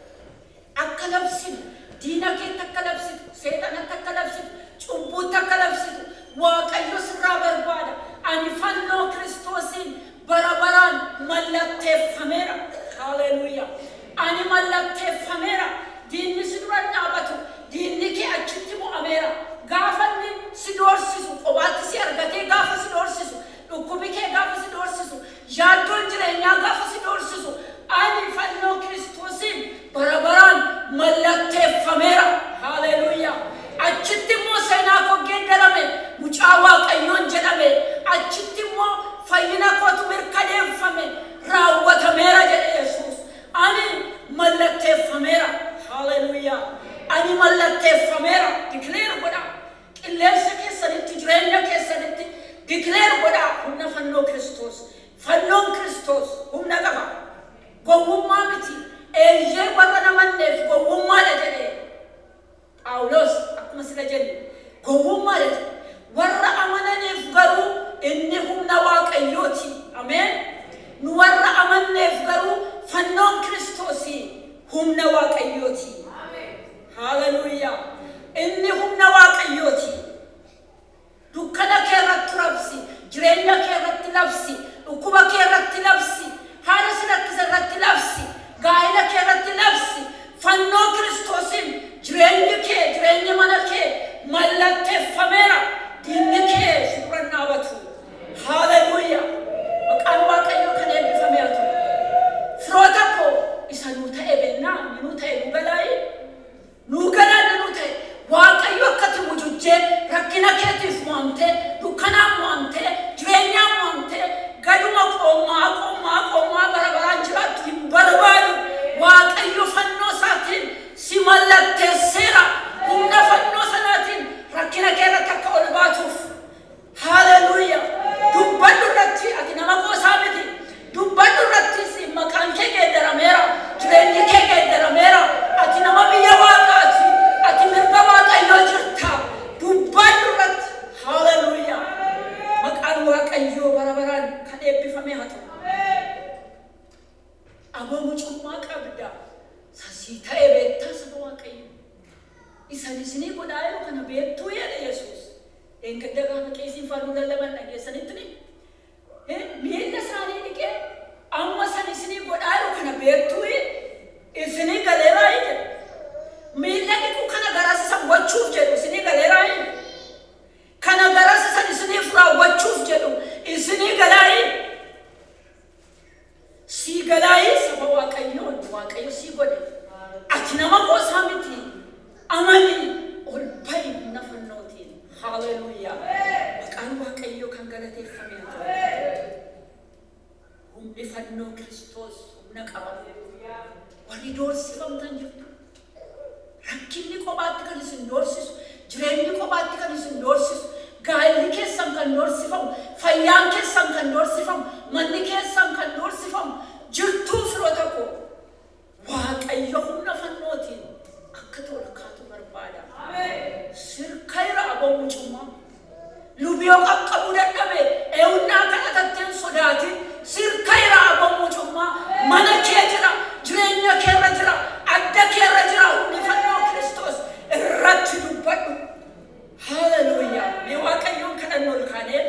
Akka labsinu, diina keetti akka labsitu, seexanatti akka labsitu, cubbuutti akka labsitu, Waaqayyo sirraa barbaada. Ani fannoo Kiristoosiin bara baraan mallatteeffameera. Haleluuyaa. Ani mallatteeffameera. Diinni si dura hin dhaabatu. Diinni kee achitti mo'ameera. Gaafa inni si doorsisu, qobaatti si argatee gaafa si doorsisu, dhukkubi kee gaafa si doorsisu, yaaddoon jireenyaa gaafa si doorsisu, ani fannoo Kiristoosiin bara baraan mallatteeffameera. Haleluuyaa. Achitti immoo seenaa koo geeddarame, mucaa Waaqayyoon jedhame, achitti immoo fayyina kootu mirkaneeffame, raawwatameera jedhe Yesuus. Ani mallatteeffameera. Haleluuyaa. Ani mallatteeffameera. Declare godhaa. Qilleensa keessanitti, jireenya keessanitti declare godhaa. Humna fannoo Kiristoos. Fannoon Kiristoos humna qaba. Gowwummaa miti. Eeyyee warra namanneef gowwummaadha jedhe Phaawulos, akkuma sila jenne gowwummaadha jedhe. Warra amananiif garuu inni humna Waaqayyooti. Ameen. Nu warra amanneef garuu fannoon Kiristoosii humna Waaqayyooti. Haleluuyaa. Inni humna Waaqayyooti. Dukkana kee irratti labsi, jireenya kee irratti labsi, dhukkuba kee irratti labsi, haala si rakkisa irratti labsi, gaa'ela kee irratti labsi. Fannoo Kiristoosiin jireenyi kee, jireenyi mana kee mallatteeffameera. Diinni kee si dura hin dhaabatu. Haleluuyaa. Maqaan Waaqayyoo kan eebbifame haa ta'u. Firoota koo, isa nuu ta'e beennaa, inni nuu ta'e nu galaayi. Nuu galaa inni nuu ta'e. Waaqayyo akkati wujujjee rakkina keetiif mo'amtee, dukkanaan mo'amtee, jireenyaan mo'amtee, gaduma qoomaa qoomaa qoomaa bara baraan jiraattu hin barbaadu. Waaqayyo fannoo isaatiin si mallatteesseera. Humna fannoo sanaatiin rakkina kee irratti akka ol baatuuf. Haleluuyaa. Dubbadhu irratti, ati nama qoosaa miti. Dubbadhu irratti, si maqaan kee geeddarameera. Jireenyi kee geeddarameera. Ati nama biyya Waaqaati. Ati mirga Waaqayyoo jirta. Dubbadhu irratti. Haleluuyaa. Maqaan Waaqayyoo bara baraan kan eebbifame haa ta'u. Aboo mucummaa qabda. Sasii ta'e beektaa saba Waaqayyoo. Isan isinii godhaa jiru kana beektuu jedhe Yesuus. Eengadda gaafa qeesiin faanuu lallaban dhageessanitti ni. Miilla isaanii dhiqee, amma san isinii godhaa jiru kana beektuu, isinii galeeraa jedhe. Miilla dhiquu kana garas isan gochuuf jedhu isinii galeeraa. Kana garas isan isiniif raawwachuuf jedhu isinii galaayi. Sii galaayi saba Waaqayyoon, Waaqayyo sii godhe. Ati nama qoosaa miti. Amani, ol ba'i humna fannootiin. Haleluuyaa. Maqaan Waaqayyoo kan galateeffame haa ta'u. Humni fannoo Kiristoos humna qaba. Warri doorsifamtan jirtu. Rakkinni kophaatti kan isin doorsisu, jireenyi kophaatti kan isin doorsisu, gaa'elli keessan kan doorsifamu, fayyaan keessan kan doorsifamu, manni keessan kan doorsifamu, jirtuu firoota koo. Waaqayyo humna fannootiin akka tola kaatu barbaada. Sirkayra aboo mucummaa. Lubiyoo qaqqabuu dadhabe eewunnaa kadhatatteen sodaatin. Sirkayra aboo mucummaa, mana kee jira, jireenya keerra jira, adda keerra jira humni fannoo Kiristoos, irratti dubbadhu. Haleluuyaa. Mee Waaqayyoon kadhannu ol kaanee.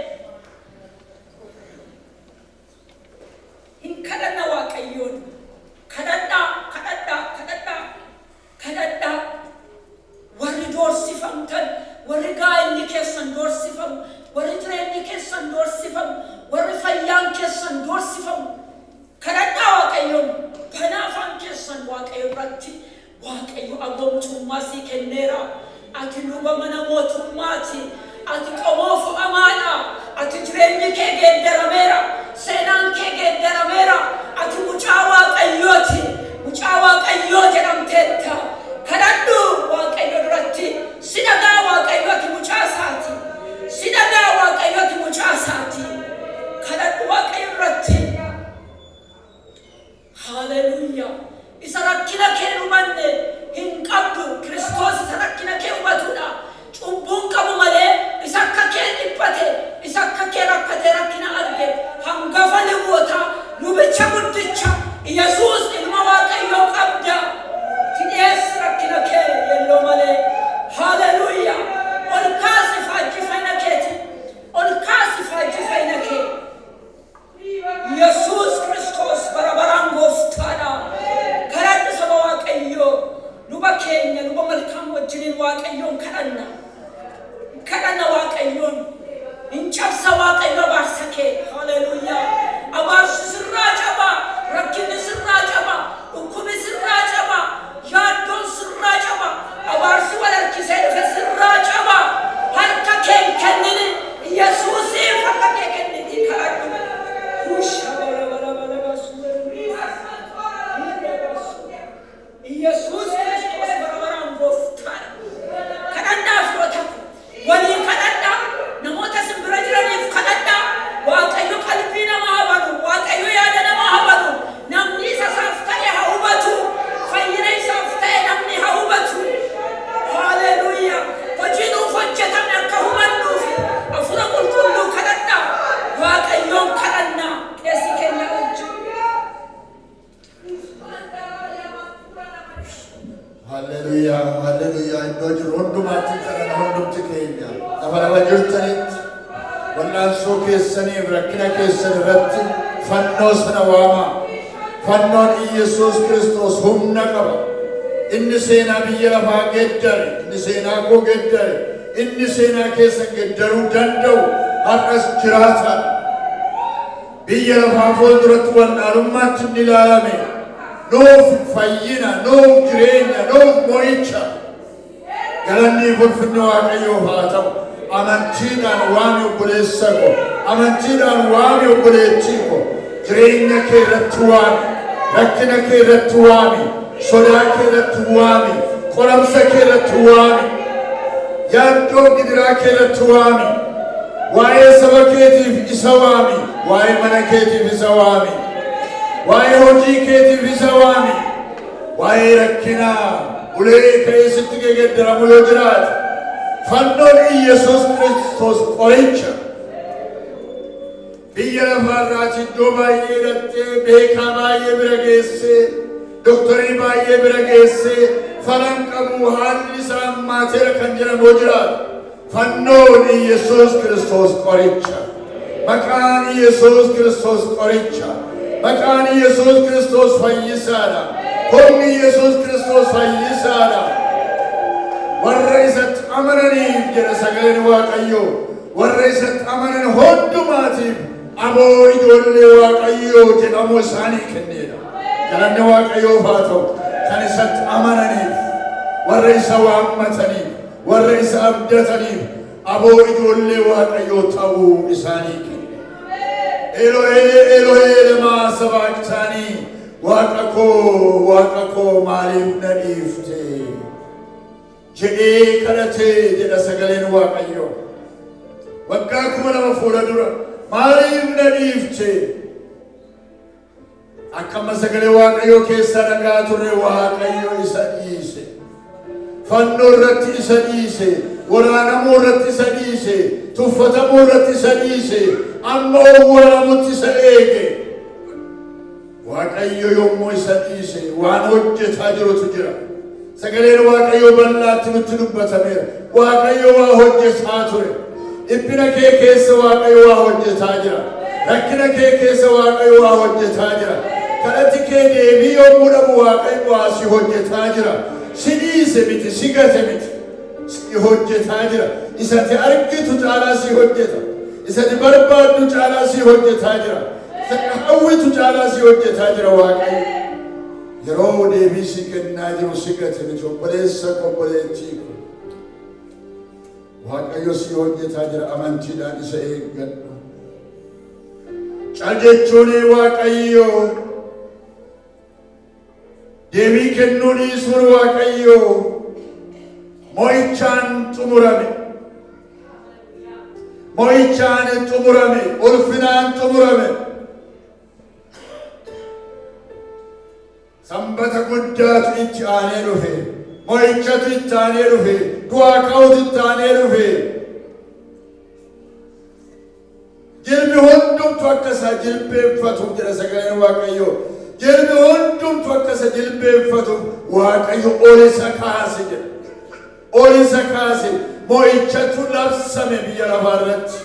kee geeddarameera. Seenaan kee geeddarameera. Ati mucaa Waaqayyooti. Mucaa Waaqayyoo jedhamteetta. Kadhadhu Waaqayyo duratti. Si dhagaa Waaqayyo, ati mucaa isaati. Si dhagaa Waaqayyo, ati mucaa isaati. Kadhadhu Waaqayyo duratti. Haleluuyaa. Isa rakkina kee hubanne hin qabdu. Kiristoos isa rakkina kee hubatudha. Cubbuun qabu malee isa akka kee dhiphate, isa akka kee rakkate, rakkina arge, hangafa luboota, lubicha guddicha Yesuus ilma Waaqayyoo qabda. Itti dhiyeessi rakkina kee yelloo malee. Haleluuyaa. Ol kaasi faajjii fayyina keeti. Ol kaasi faajjii fayyina kee. Yesuus Kiristoos bara baraan gooftaadha. Kadhadhu saba Waaqayyoo. Luba keenya, luba Malkaam wajjiniin Waaqayyoon kadhanna. Kadhanna Waaqayyoon. Hin cabsa Waaqayyo abaarsa kee. Haleluuyaa. Abaarsi sirraa caba. Rakkinni sirraa caba. Dhukkubni sirraa caba. Yaaddoon sirraa caba. Abaarsi wal harkisee dhufe sirraa caba. Harka kee hin kennini. Yesuusiif harka kee kenniti kadhadhu. Yesuus Kiristoos bara baraan gooftaadha. Kadhannaaf yoo ta'u, walii kadhadhaa, namoota isin bira jiraniif kadhadhaa. Waaqayyo qalbii namaa haa banu, Waaqayyo yaada namaa haa banu, namni isa isaaf ta'e haa hubatu, fayyina isaaf ta'e namni haa hubatu. Haleluuyaa. Hojii nuuf hojjetame akka hubannuuf Hafuura Qulqulluu kadhadhaa. Waaqayyoon kadhannaa qeesii keenya wajjin. Halleluuyaa, halleluuyaa. Iddoo jiru hundumaatti kadhana hundumti keenya. Lafa lafa jirtanitti wallaansoo keessaniif rakkina keessan irratti fannoo sana waamaa. Fannoon Iyyasuus Kiristoos humna qaba. Inni seenaa biyya lafaa geeddare, inni seenaa koo geeddare, inni seenaa keessan geeddaruu danda'u har'as jiraata. Biyya lafaa fuulduratti wallaalummaatti inni ilaalame. Nuuf fayyina, nuuf jireenya, nuuf mo'icha. Galanni ulfinni Waaqayyoof haa ta'u. Amantiidhaan waami obboleessa ko, amantiidhaan waami obboleettii ko. Jireenya kee irratti waami, rakkina kee irratti waami, sodaa kee irratti waami, qoramsa kee irratti waami, yaaddoo gidiraa kee irratti waami. Waa'ee saba keetiif isa waami, waa'ee mana keetiif isa waami. Waa'ee hojii keetiif isa waami. Waa'ee rakkinaa ulee ka'ee sitti geeddaramu yoo jiraate, fannoon Iyyasuus Kiristoos qoricha. Biyya lafaarraati iddoo baay'ee dhattee, beekaa baay'ee bira geessee, doktorii baay'ee bira geessee, falan qabu, haalli isaa hammaateera kan jedhamu yoo jiraate, fannoon Iyyasuus Kiristoos qoricha. Maqaan Iyyasuus Kiristoos qoricha. Maqaan Iyyasuus Kiristoos fayyisaadha. Humni Iyyasuus Kiristoos fayyisaadha. Warra isatti amananiif jedha sagaleen Waaqayyoo. Warra isatti amanan hundumaatiif aboo ijoollee Waaqayyoo jedhamu isaanii kenneedha. Galanni Waaqayyoof haa ta'u. Kan isatti amananiif, warra isa waammataniif, warra isa abdataniif aboo ijoollee Waaqayyoo ta'uu isaanii kenne. Elohee, Elohee, lamaa sabaqtaanii, Waaqa koo, Waaqa koo, maaliif na dhiifte jedhee kadhatee jedha sagaleen Waaqayyoo. Waggaa 2000 fuula dura maaliif na dhiifte? Akka amma sagalee Waaqayyoo keessaa dhagaa turre, Waaqayyo isa dhiise. Fannoo irratti isa dhiise, waraanamuu irratti isa dhiise, tuffatamuu irratti isa dhiise, amma owwaalamutti isa eege. Waaqayyo yommuu isa dhiise waan hojjetaa jirutu jira. Sagaleen Waaqayyoo bal'aatti nutti dubbatameera. Waaqayyo waa hojjetaa ture. Dhiphina kee keessa Waaqayyo waa hojjetaa jira. Rakkina kee keessa Waaqayyo waa hojjetaa jira. Kadhatti kee deebii yommuu dhabu Waaqayyo waa si hojjetaa jira. Si dhiise miti, si gate miti. Si hojjetaa jira. Isati argitu caalaa si hojjeta. Isati barbaaddu caalaa si hojjetaa jira. Isati hawwitu caalaa si hojjetaa jira Waaqayyo. Yeroo deebii si kennaa jiru si gate miti, obboleessa koo, obboleettii koo. Waaqayyo si hojjetaa jira, amantiidhaan isa eeggadhu. Cal jechuun Waaqayyo, deebii kennuu dhiisuun Waaqayyo mo'ichaan xumurame. Mo'ichaan xumurame, ulfinaan xumurame. Sanbata guddaatu itti aanee dhufe, mo'ichatu itti aanee dhufe, du'aa ka'utu itti aanee dhufe. Jilbi hundumtu akka isa jilbeenfatuuf jedha sagaleen Waaqayyoo. Jilbi hundumtu akka isa jilbeenfatuuf Waaqayyo ol isa kaase jedha. Ol isa kaase, mo'ichatu labsame biyya lafaa irratti.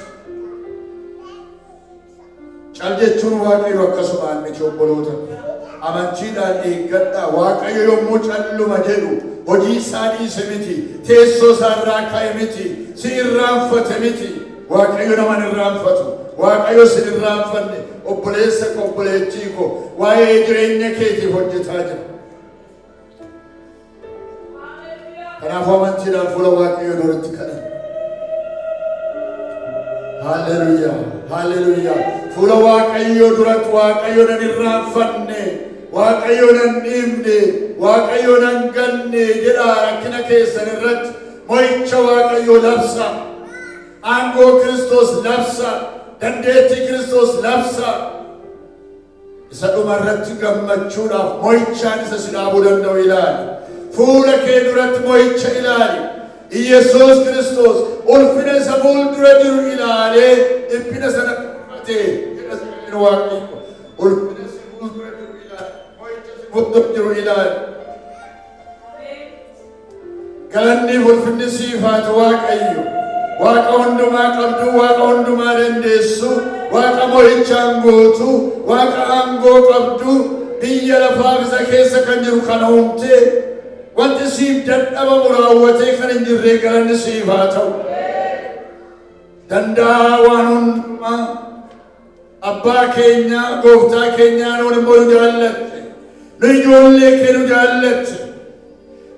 Cal jechuun Waaqayyo akkasumaan miti obboloota. Amantiidhaan eeggadhaa. Waaqayyo yommuu calluma jedhu hojii isaa dhiise miti, teessoo isaa irraa ka'e miti, si irraanfate miti. Waaqayyo nama hin irraanfatu. Waaqayyo si hin irraanfanne. Obboleessa koo, obboleettii koo, waa'ee jireenya keetiif hojjetaa jira. Kanaafuu amantiidhaan fuula Waaqayyo duratti kadhanna. Haaleluyyaa, haaleluyyaa. Fuula Waaqayyoo duratti Waaqayyo nan irraanfanne, Waaqayyo nan dhiibne, Waaqayyo nan ganne jedhaa rakkina keessan irratti mo'icha Waaqayyoo labsa. Aangoo Kiristoos labsa. Dandeettii Kiristoos labsa. Isa dhuma irratti gammachuudhaaf mo'ichaan isa si dhaabuu danda'u ilaali. Fuula kee duratti mo'icha ilaali. Iyesuus Kiristoos ulfina isa fuuldura jiru ilaalee dhiphina sana tuffatee jedha sagaleen Waaqayyoo. Ulfina isa fuuldura jiru ilaali. Mo'icha isa fuuldura jiru ilaali. Galanni ulfinni siif haa ta'u Waaqayyo. Waaqa hundumaa qabdu, Waaqa hundumaa dandeessu, Waaqa mo'ichaan gootu, Waaqa aangoo qabdu, biyya lafaaf isa keessa kan jiru kan uumte, wanti siif dadhabamu raawwatee kan hin jirre galanni siif haa ta'u. Danda'a waan hundumaa abbaa keenya, gooftaa keenyaa nuun immoo nu jaallatte, nu ijoollee kee nu jaallatte.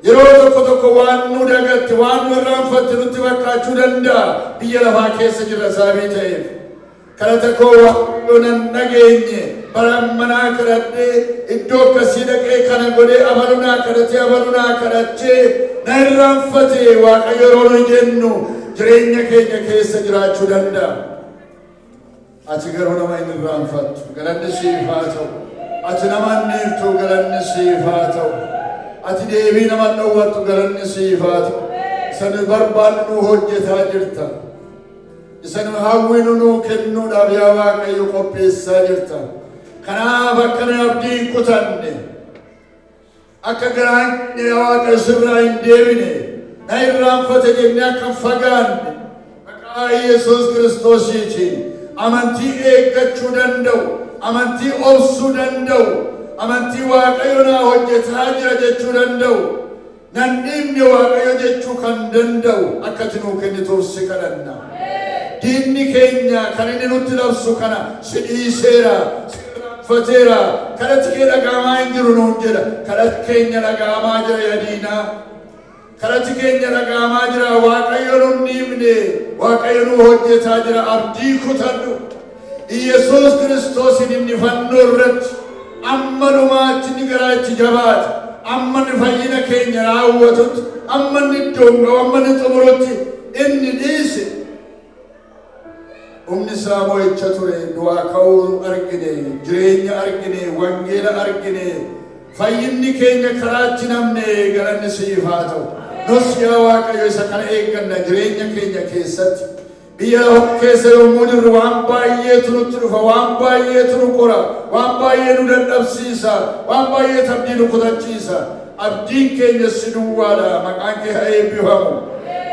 Yeroo tokko tokko waan nu dagatte, waan nu irraanfatte nutti fakkaachuu danda'a biyya lafaa keessa jirra sababii ta'eef. Kadhata koo Waaqayyo nan dhageenye, bara manaa kadhadhee iddoo akkasii dhaqee kana godhee abaluu naa kadhatee abaluu naa kadhachee na irraanfate Waaqayyo yeroo nu jennu jireenya keenya keessa jiraachuu danda'a. Ati garuu nama hin irraanfattu, galanni siif haa ta'u. Ati nama hin dhiiftu, galanni siif haa ta'u. Ati deebii nama hin dhowwattu, galanni siif haa ta'u. Isa nu barbaannu nu hojjetaa jirta. Isa nu hawwinu nuu kennuudhaaf yaa Waaqayyo qopheessaa jirta. Kanaaf akka nu abdii hin kutanne, akka garaan keenya yaa Waaqayyo sirraa hin deebine, na irraanfate jennee akka hin fagaanne, maqaa Yesuus Kiristoosiitiin amantii eeggachuu danda'u, amantii obsuu danda'u, amantii Waaqayyo naa hojjetaa jira jechuu danda'u, nan dhiibne Waaqayyo jechuu kan danda'u akka ati nuu kennituuf si kadhanna. Diinni keenya kan inni nutti labsu kana si dhiiseera, si irraanfateera, kadhati kee dhaga'amaa hin jiru nuun jedha. Kadhati keenya dhaga'amaa jira yaa diinaa. Kadhati keenya dhaga'amaa jira. Waaqayyo nun dhiibne, Waaqayyo nu hojjetaa jira. Abdii kutadhu. Iyesuus Kiristoosin inni fannoo irratti amma dhumaatti inni garaa itti jabaate, amma inni fayyina keenya raawwatutti, amma inni iddoon ga'u, amma inni xumurutti inni dhiise. Humni isaa mo'icha ture, du'aa ka'uu argine, jireenya argine, wangeela argine, fayyinni keenya karaatti namne galanni siif haa ta'u. Nus yaa Waaqayyo isa kana eegganna jireenya keenya keessatti. Biyya lafaa keessa yommuu jirru waan baay'eetu nutti dhufa, waan baay'eetu nu qora, waan baay'ee nu dadhabsiisa, waan baay'eetu abdii nu kutachiisa. Abdiin keenya si duwwaadha, maqaan kee haa eebbifamu.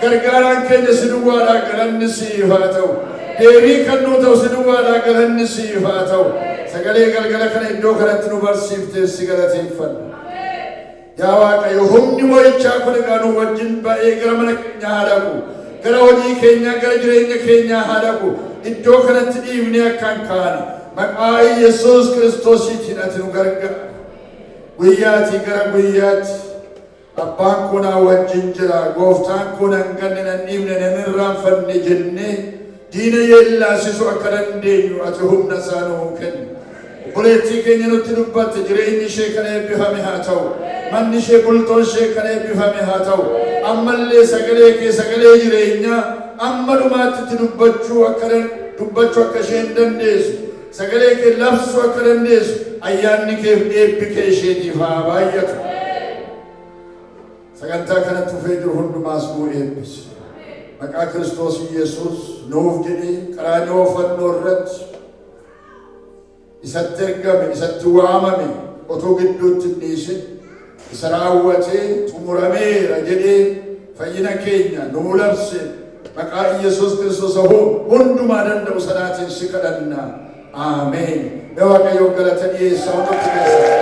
Gargaaraan keenya si duwwaadha, galanni siif haa ta'u. Deebii kan nuu ta'u si duwwaadha, galanni siif haa ta'u. Sagalee galgala kana iddoo kanatti nu barsiifteef si galateeffanna. Yaa Waaqayyo, humni mo'ichaa kun egaa nu wajjin ba'ee gara mana keenyaa haa dhaqu. Gara hojii keenyaa, gara jireenya keenyaa haa dhaqu. Iddoo kanatti dhiibnee akka hin kaane maqaa Yesuus Kiristoosiitiin ati nu gargaari. Guyyaatii gara guyyaatti abbaan koo naa wajjin jira, gooftaan koo nan ganne, nan dhiibne, nan irraanfanne jennee Diina yeellaasisuu akka dandeenyu ati humna isaa nuu kenni. Obboleettii keenya nutti dubbatte jireenyi ishee kan eebbifame haa ta'u. Manni ishee bultoon ishee kan eebbifame haa ta'u. Ammallee sagalee kee sagalee jireenyaa amma dhumaatti itti dubbachuu akka isheen dandeessu. Sagalee kee labsuu akka dandeessu ayyaanni kee fi eebbi kee isheetiif haa baay'atu. Sagantaa kanatti dhufee jiru hundumaas nuu eebbisi. Maqaa Kiristoos Yesuus nuuf jedhee qaraanioo fannoo irratti isatti ergame, isatti waamame otoo gidduutti hin dhiisin isa raawwatee xumurameera jedhee fayyina keenya nuu labse maqaa Yesuus Kiristoos hundumaa danda'u sanaatiin si kadhanna. Ameen. Mee Waaqayyoon galata dhiyeessaa hundumti keessan.